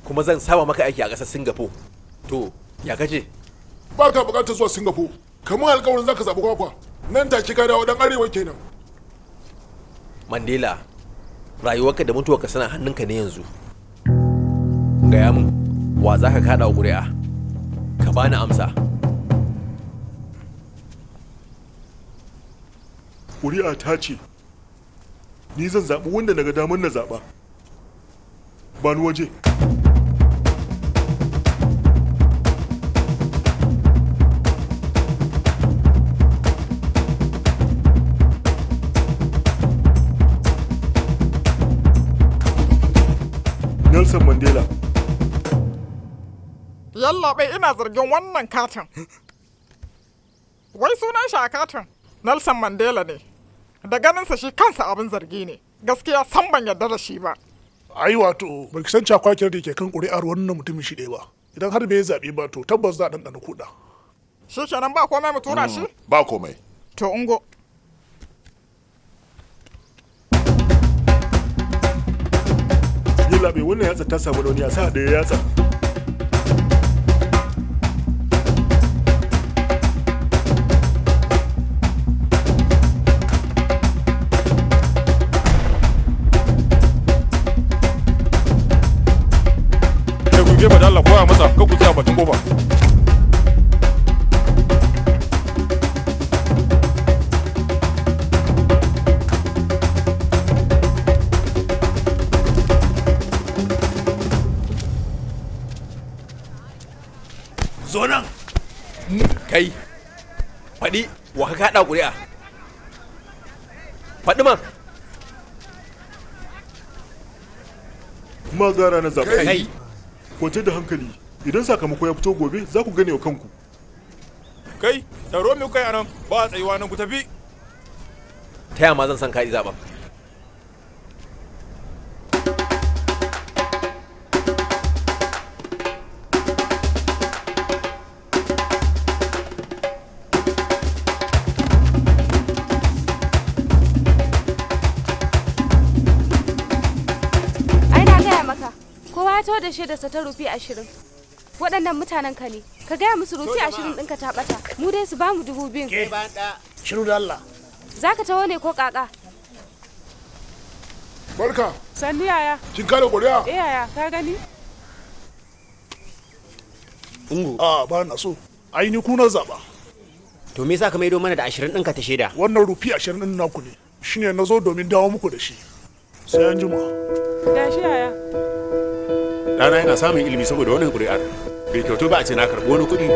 Kuma zan saba maka aiki a ƙasar Singapore. To, ya kace? Ba ka bukatar zuwa Singapore. Kamar alkawarin zaka zaɓi kwakwa. Nan take ka dawo dan arewa kenan. Mandela, rayuwarka da mutuwarka suna hannunka ne yanzu. Gaya min, wa za ka kaɗa wa ƙuri'a? Ka bani amsa. Ƙuri'a ta ce, ni zan zaɓi wanda na ga damar na zaɓa. Ba ni waje. Nelson Mandela. Yallaɓai, ina zargin wannan katin. Wai sunan shi a katin Nelson Mandela ne. Da ganinsa shi kansa abin zargi ne. Gaskiya san ban yarda da shi ba. Ai wato ba ki san cakwakiyar da ke kan ƙuri'ar wannan mutumin shi ɗaya ba. Idan har bai yi zaɓe ba, to tabbas za a ɗanɗana kuɗa. Shi kenan, ba komai, mu tura shi? Ba komai. To ungo. Yallaɓai, wannan yatsa ta samu rauni, a sa ɗaya yatsa. Kai, ku gefe da Allah, koya masa kan ku tsaya bakin kofa. Zo nan. Kai, faɗi wa ka kaɗa ƙuri'a. Faɗi man. Magara na zaɓe. Kai. Kwantar da hankali. Idan sakamako ya fito gobe, za ku gane wa kanku. Kai, taro me kai anan? Ba a tsayuwa nan, ku tafi. Ta yama zan san kaɗi zaɓen? Ai na gaya maka, kowa ya taho da shaidarsa ta rufi 20. Waɗannan mutanen ka ne, ka gaya musu rufi 20 ɗinka ta ɓata, mu dai su bamu 2000. Shiru da Allah. Za ka taho ne ko kaka? Barka. Sannu yaya. Kin kada ƙuri'a? Eh yaya, ka gani? Ungo. A ba na so. Ai ni ku na zaɓa. To me yasa ka maido mana da 20 ɗinka ta shaida? Wannan rufi 20 ɗin naku ne. Shine na zo domin dawo muku da shi. Sai an jima. Gashi yaya. Ɗana yana samun ilimi saboda wannan ƙuri'ar. Bai kyautu ba a ce na karɓi wani kuɗi.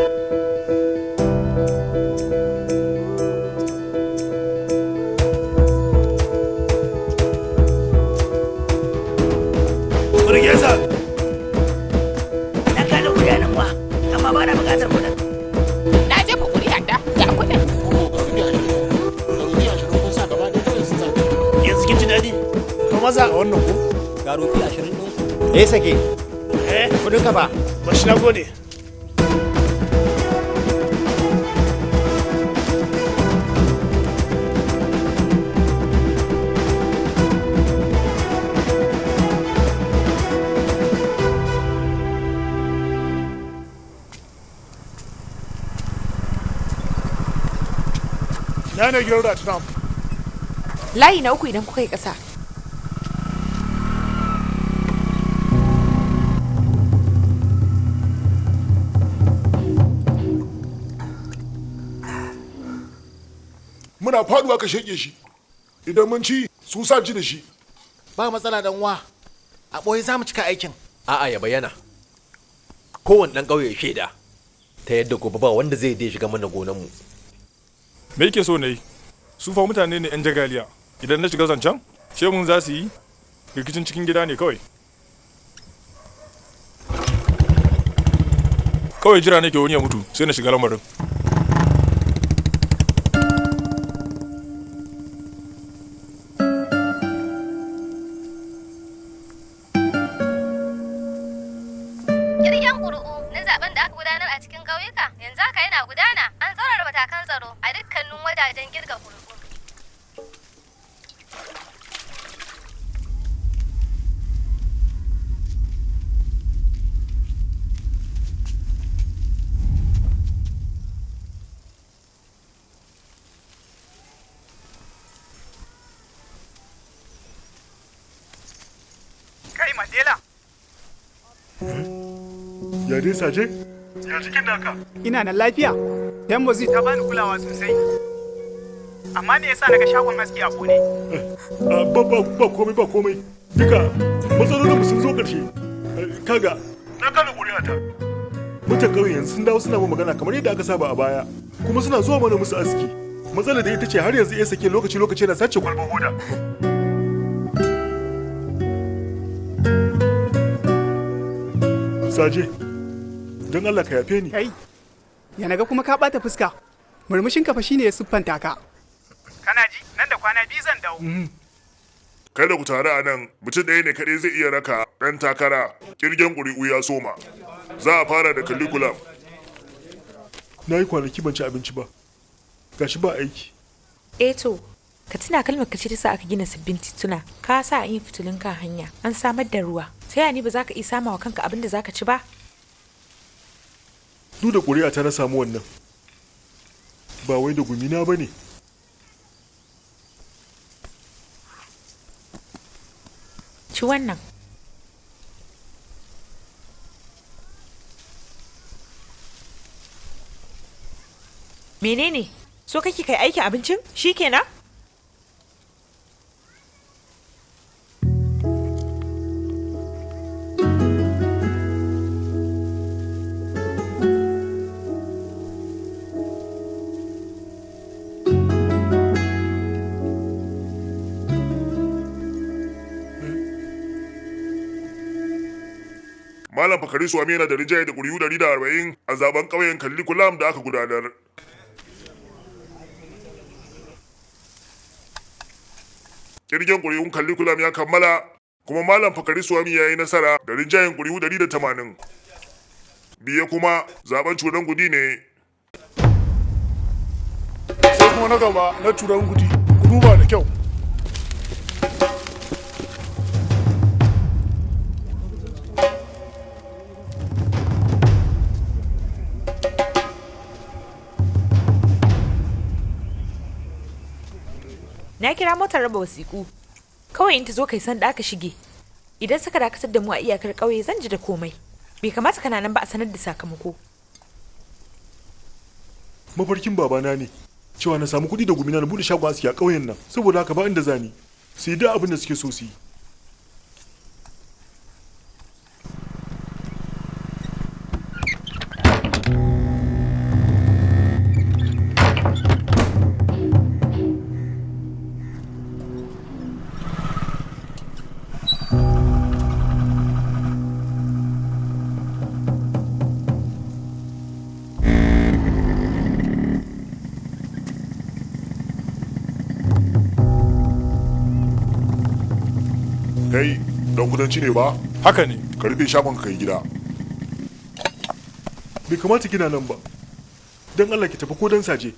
Burgesa. Na kada kuri'a nan wa, amma ba na bukatar kuɗin. Na jefa kuri'a ta, ga kuɗin. Yanzu kin ji daɗi? To maza. A wannan ko? Ga rufi 20 ɗin. Eh sake. Eh. Kuɗin ka fa. Bashi, na gode. Na ne gidan Ratnam. Layi na uku idan kuka yi ƙasa. Muna faduwa ka sheke shi. Idan mun ci, su sa ji da shi. Ba matsala dan wa. A ɓoye za mu cika aikin. A'a, ya bayyana. Kowane ɗan ƙauye ya shaida. Ta yadda gobe ba wanda zai dai shiga mana gonanmu. Me yake so na yi? Su fa mutane ne 'yan jagaliya. Idan na shiga zancen, mun za su yi rikicin cikin gida ne kawai. Kawai jira nake wani ya mutu sai na shiga lamarin. Kirgen ƙuri'u na zaben da aka gudanar a cikin ƙauyuka yanzu haka yana gudana. An tsaurara matakan tsaro a dukkanin wajajen kirga ƙuri'u. Kai Mandela. Ya dai saje? Ya jikin naka? Ina nan lafiya. Tembozi ta bani kulawa sosai. Amma me yasa naga shagon aski a kone? Ba ba ba komai, ba komai. Duka matsalolin mu sun zo ƙarshe. Kaga na kada ƙuri'ata. Mutan ƙauye yanzu sun dawo suna mu magana kamar yadda aka saba a baya. Kuma suna zuwa mana musu aski. Matsalar da ita ce har yanzu ya sake lokaci lokaci na sace kwalban hoda. Saje, don Allah ka yafe ni. Kai, ya naga kuma ka bata fuska. Murmushin ka fa shine ya siffanta ka. Kana ji nan da kwana 2 zan dawo. Kada ku taru a nan, mutum ɗaya ne kaɗai zai iya raka ɗan takara, ƙirgen ƙuri'u ya soma. Za a fara da kalikulam. Na yi kwanaki ban ci abinci ba. Gashi ba aiki. Eh to, ka tuna kalmar ka ce ta sa aka gina sabbin tituna, ka sa an yi fitilun kan hanya, an samar da ruwa. Ta yaya ne ba za ka iya sama wa kanka abin da za ka ci ba? Duk da ƙuri'a ta na samu wannan. Ba wai da gumina ba ne. Ci wannan. Menene? So kake kai aikin abincin? Shi kenan? Malam Fakari Swami yana da rinjaye da ƙuri'u 140 a zaben ƙauyen Kallikulam da aka gudanar. Kirgen ƙuri'un Kallikulam ya kammala kuma Malam Fakari Swami ya yi nasara da rinjayen ƙuri'u 180. Biye kuma zaben curan gudi ne. Sai kuma na gaba na curan gudi, ku duba da kyau. Na kira motar raba wasiƙu. Kawai in ta zo kai san da aka shige. Idan suka dakatar da mu a iyakar ƙauye zan ji da komai. Bai kamata kana nan ba a sanar da sakamako. Mafarkin babana ne. Cewa na samu kuɗi da gumina na buɗe shagon aski a ƙauyen nan. Saboda haka ba inda zani. Su yi duk abin da suke so su yi. Kai dan kudanci ne ba? Haka ne. Ka rufe shagon ka kai gida. Bai kamata kina nan ba. Don Allah ki tafi ko don saje.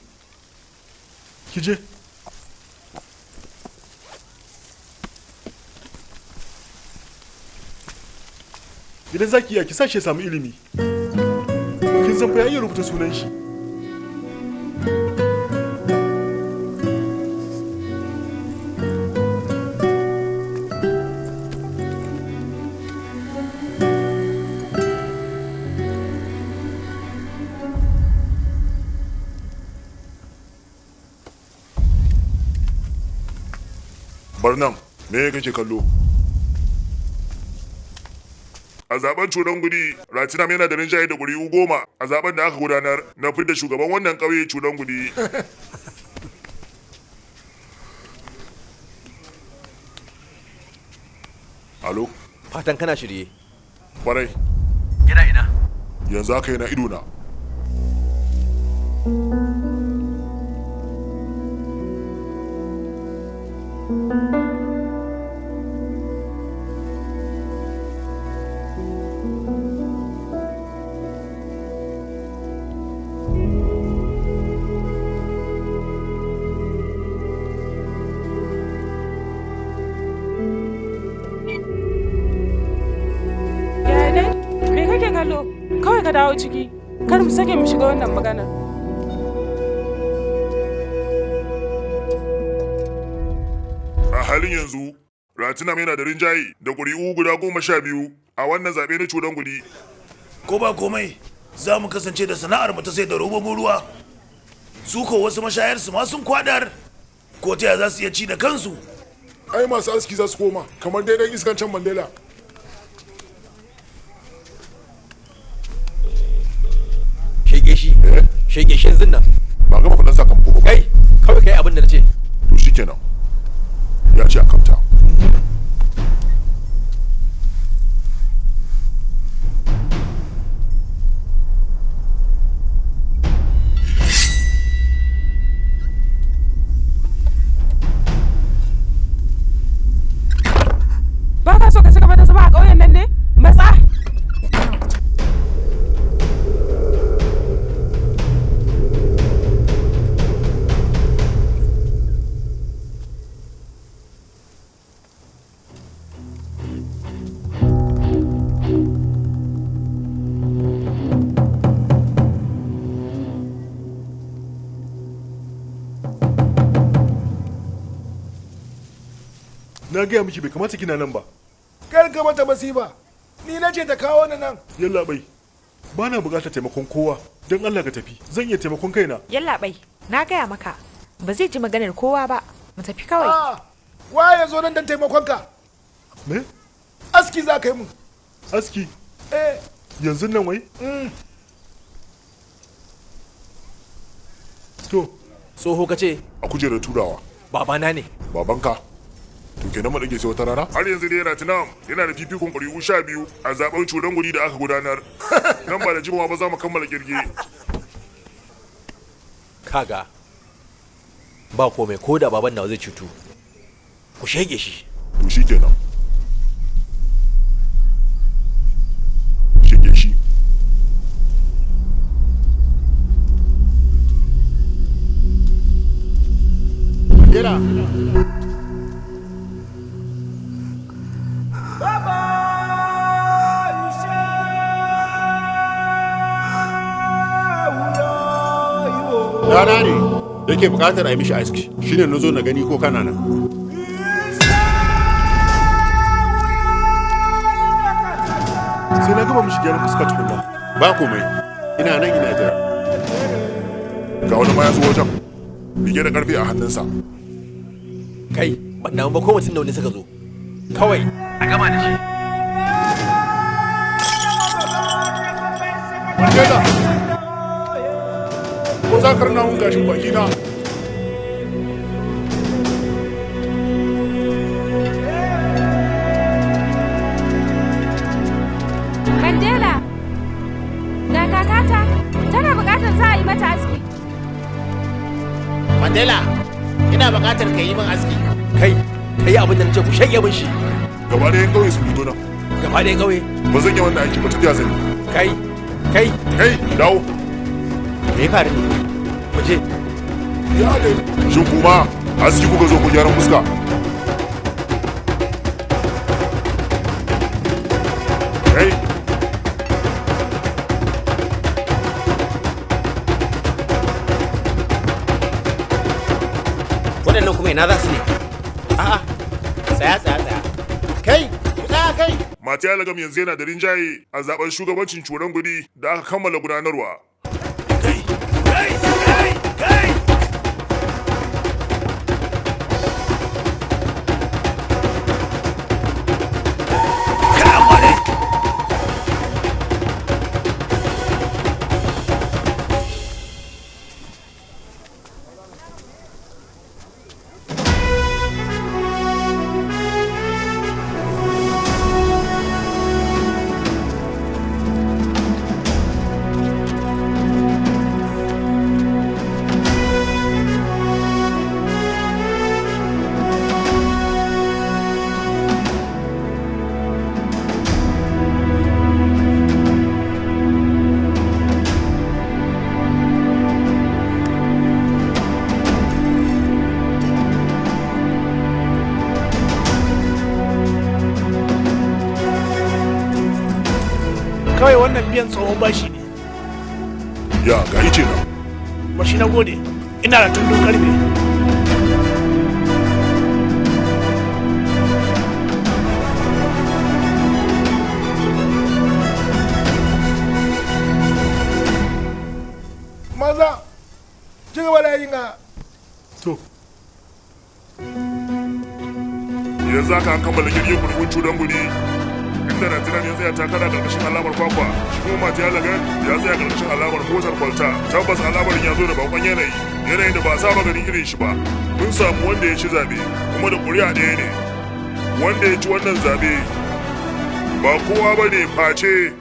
Ki je. Idan za ki iya ki sa shi ya samu ilimi. Kin san fa ya iya rubuta sunan shi. Bar nan, me kake kallo? A zaben curan gudi, Ratinam yana da rinjaye da ƙuri'u 10 a zaben da aka gudanar na fidda shugaban wannan ƙauye curan gudi. Alo? Fatan kana shirye. Kwarai. Yana ina? Yanzu haka yana ido na. Yaya dai? Me kake kallo? Kawai ka dawo ciki. Kar mu sake mu shiga wannan magana. A halin yanzu, Ratinam yana da rinjaye da ƙuri'u guda 12 a wannan zaɓe na curan gudi. Ko ba komai, za mu kasance da sana'ar mu ta sai da robobin ruwa. Su ko wasu mashayar su ma sun kwadar. Ko ta yaya za su iya ci da kansu? Ai masu aski za su koma, kamar dai dan iskan can Mandela. Shege shi. Shege shi yanzu nan. Ba gama faɗan sakamako ba. Kai, kawai kai abin da na ce. To shikenan. Ya ce a kamta. Ba ka so ka ci gaba da zama a ƙauyen nan ne? Matsa! Na gaya miki bai kamata kina nan ba. Kar ka mata masifa. Ni na ce ta kawo ni nan. Yallaɓai, ba na buƙatar taimakon kowa. Don Allah ka tafi, zan iya taimakon kaina. Yallaɓai, na gaya maka, ba zai ji maganar kowa ba. Mu tafi kawai. Ah, waye zo nan don taimakon ka? Me? Aski za ka yi mun. Aski? Eh. Yanzu nan wai? Mm. To. Tsoho ka ce? A kujerar turawa. Babana ne. Babanka. To kenan mu dage sai wata rana? Har yanzu dai yana tunam yana da fifikon ƙuri'u 12 a zaben curan guri da aka gudanar. Nan ba da jimawa ba za mu kammala kirge. Kaga. Ba komai ko da baban nawa zai cutu. Ku shege shi. To shikenan. Shege shi. Mandela. Rana ne yake bukatar a yi mishi aski shine na zo na gani ko kana nan. Sai na gama mishi gyaran fuska tukunna. Ba komai, ina nan ina jira. Ga wani ma ya zo wajen, rike da karfe a hannunsa. Kai, ban damu ba ko mutum da wani suka zo. Kawai, a gama da shi. Mandela! Ko za ka rina mun gashin baki na? Mandela, ga kakata tana buƙatar za a yi mata aski. Mandela, ina buƙatar ka yi min aski. Kai, ka yi abin da na ce ku shege min shi. Gaba ɗayan ƙauye su fito nan. Gaba ɗayan ƙauye? Ba zan yi wannan aiki ba, tafiya zan yi. Kai, kai. Kai, dawo. Me ya faru ne? Mu je. Ya dai. Shin kuma aski kuka zo ku gyaran fuska? Kai. Waɗannan kuma ina za su ne? A'a, tsaya tsaya tsaya. Kai, ku tsaya kai. Matiya Lagam yanzu yana da rinjaye a zaben shugabancin curan gudi da aka kammala gudanarwa. Kawai wannan biyan tsohon bashi ne. Ya, ga ice na. Bashi na gode. Ina da tundun karfe. Maza, ci gaba da yin ga. To. Yanzu haka an kammala kirgin ƙuri'un curan gudi. Inda Ratinan ya tsaya takara karkashin alamar kwakwa, shi kuma Matiya Lagan ya tsaya karkashin alamar motar kwalta. Tabbas al'amarin ya zo da bakon yanayi, yanayin da ba a saba ganin irin shi ba. Mun samu wanda ya ci zaɓe, kuma da ƙuri'a ɗaya ne. Wanda ya ci wannan zaɓe ba kowa ba ne face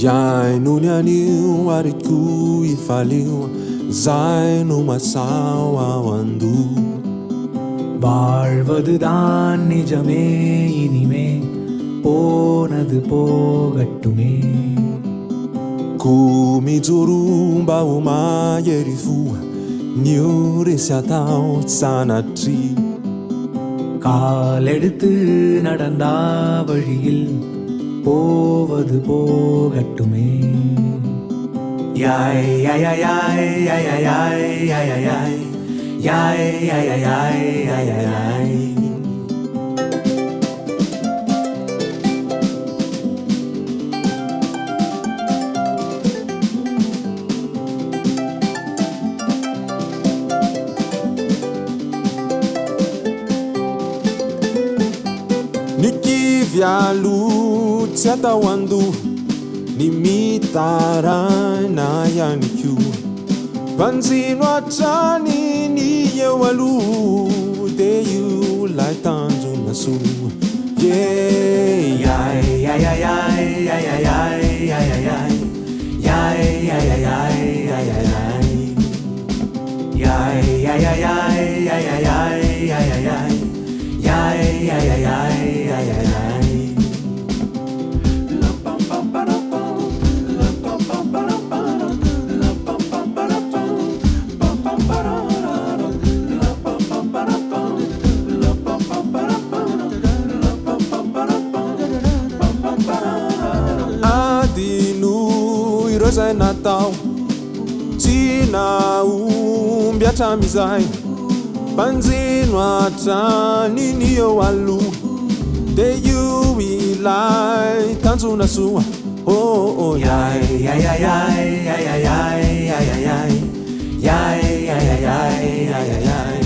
Iaino ny anio ary koa ifalio zay no masao ao andoha. வாழ்வதுதான் நிஜமே இனிமே போனது போகட்டுமே. Koa mijoro mba ho mahery fo ny oresy atao tsy sanatria. காலெடுத்து நடந்தா வழியில் போவது போகட்டுமே. யாய் யாய் யாய் யாய் யாய் யாய் யாய் யாய் யாய் யாய் யாய் யாய். Ny kivy aloha tsy atao andoha, ny mitaraina ihany koa. Mpanjino hatrany ny eo aloha, dia io ilay tanjona soa. Yeah. Yay, yay, yay, yay, yay, yay, yay, yay, yay, yay, yay, yay, yay. Yay, yay, yay, yay, yay, yay, yay, yay, yay, yay, yay, yay, yay. Adino ireo izay natao, tsy nahomby hatramin'izay. Mpanjino hatrany ny eo aloha, dia io ilay tanjona soa. Oh oh yay yay yay yay yay yay yay yay yay yay yay yay yay.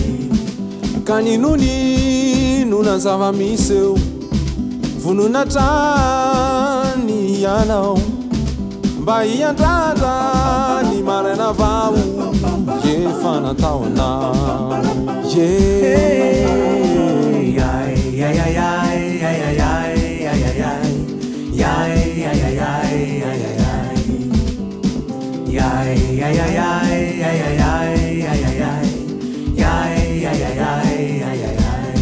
Ka ninonino zava-misy eo, vonona hatrany ianao mba hiandrandra ny maraina vao efa natao anao. Yeah. Yay yay yay yay yay yay yay yay yay yay yay yay. Yay yay yay yay yay yay yay yay yay yay yay yay.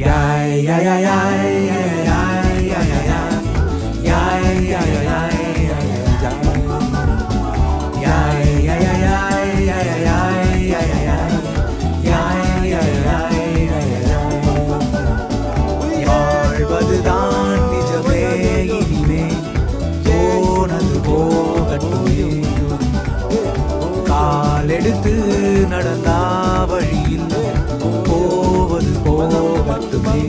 Yay yay yay yay yay yay yay yay yay yay. Yay yay yay yay yay yay yay yay yay. வாழ்வதுதான் நிஜமே இனிமே போனது போகட்டுமே. காலெடுத்து நடந்தா வழியில் போவது போகட்டுமே.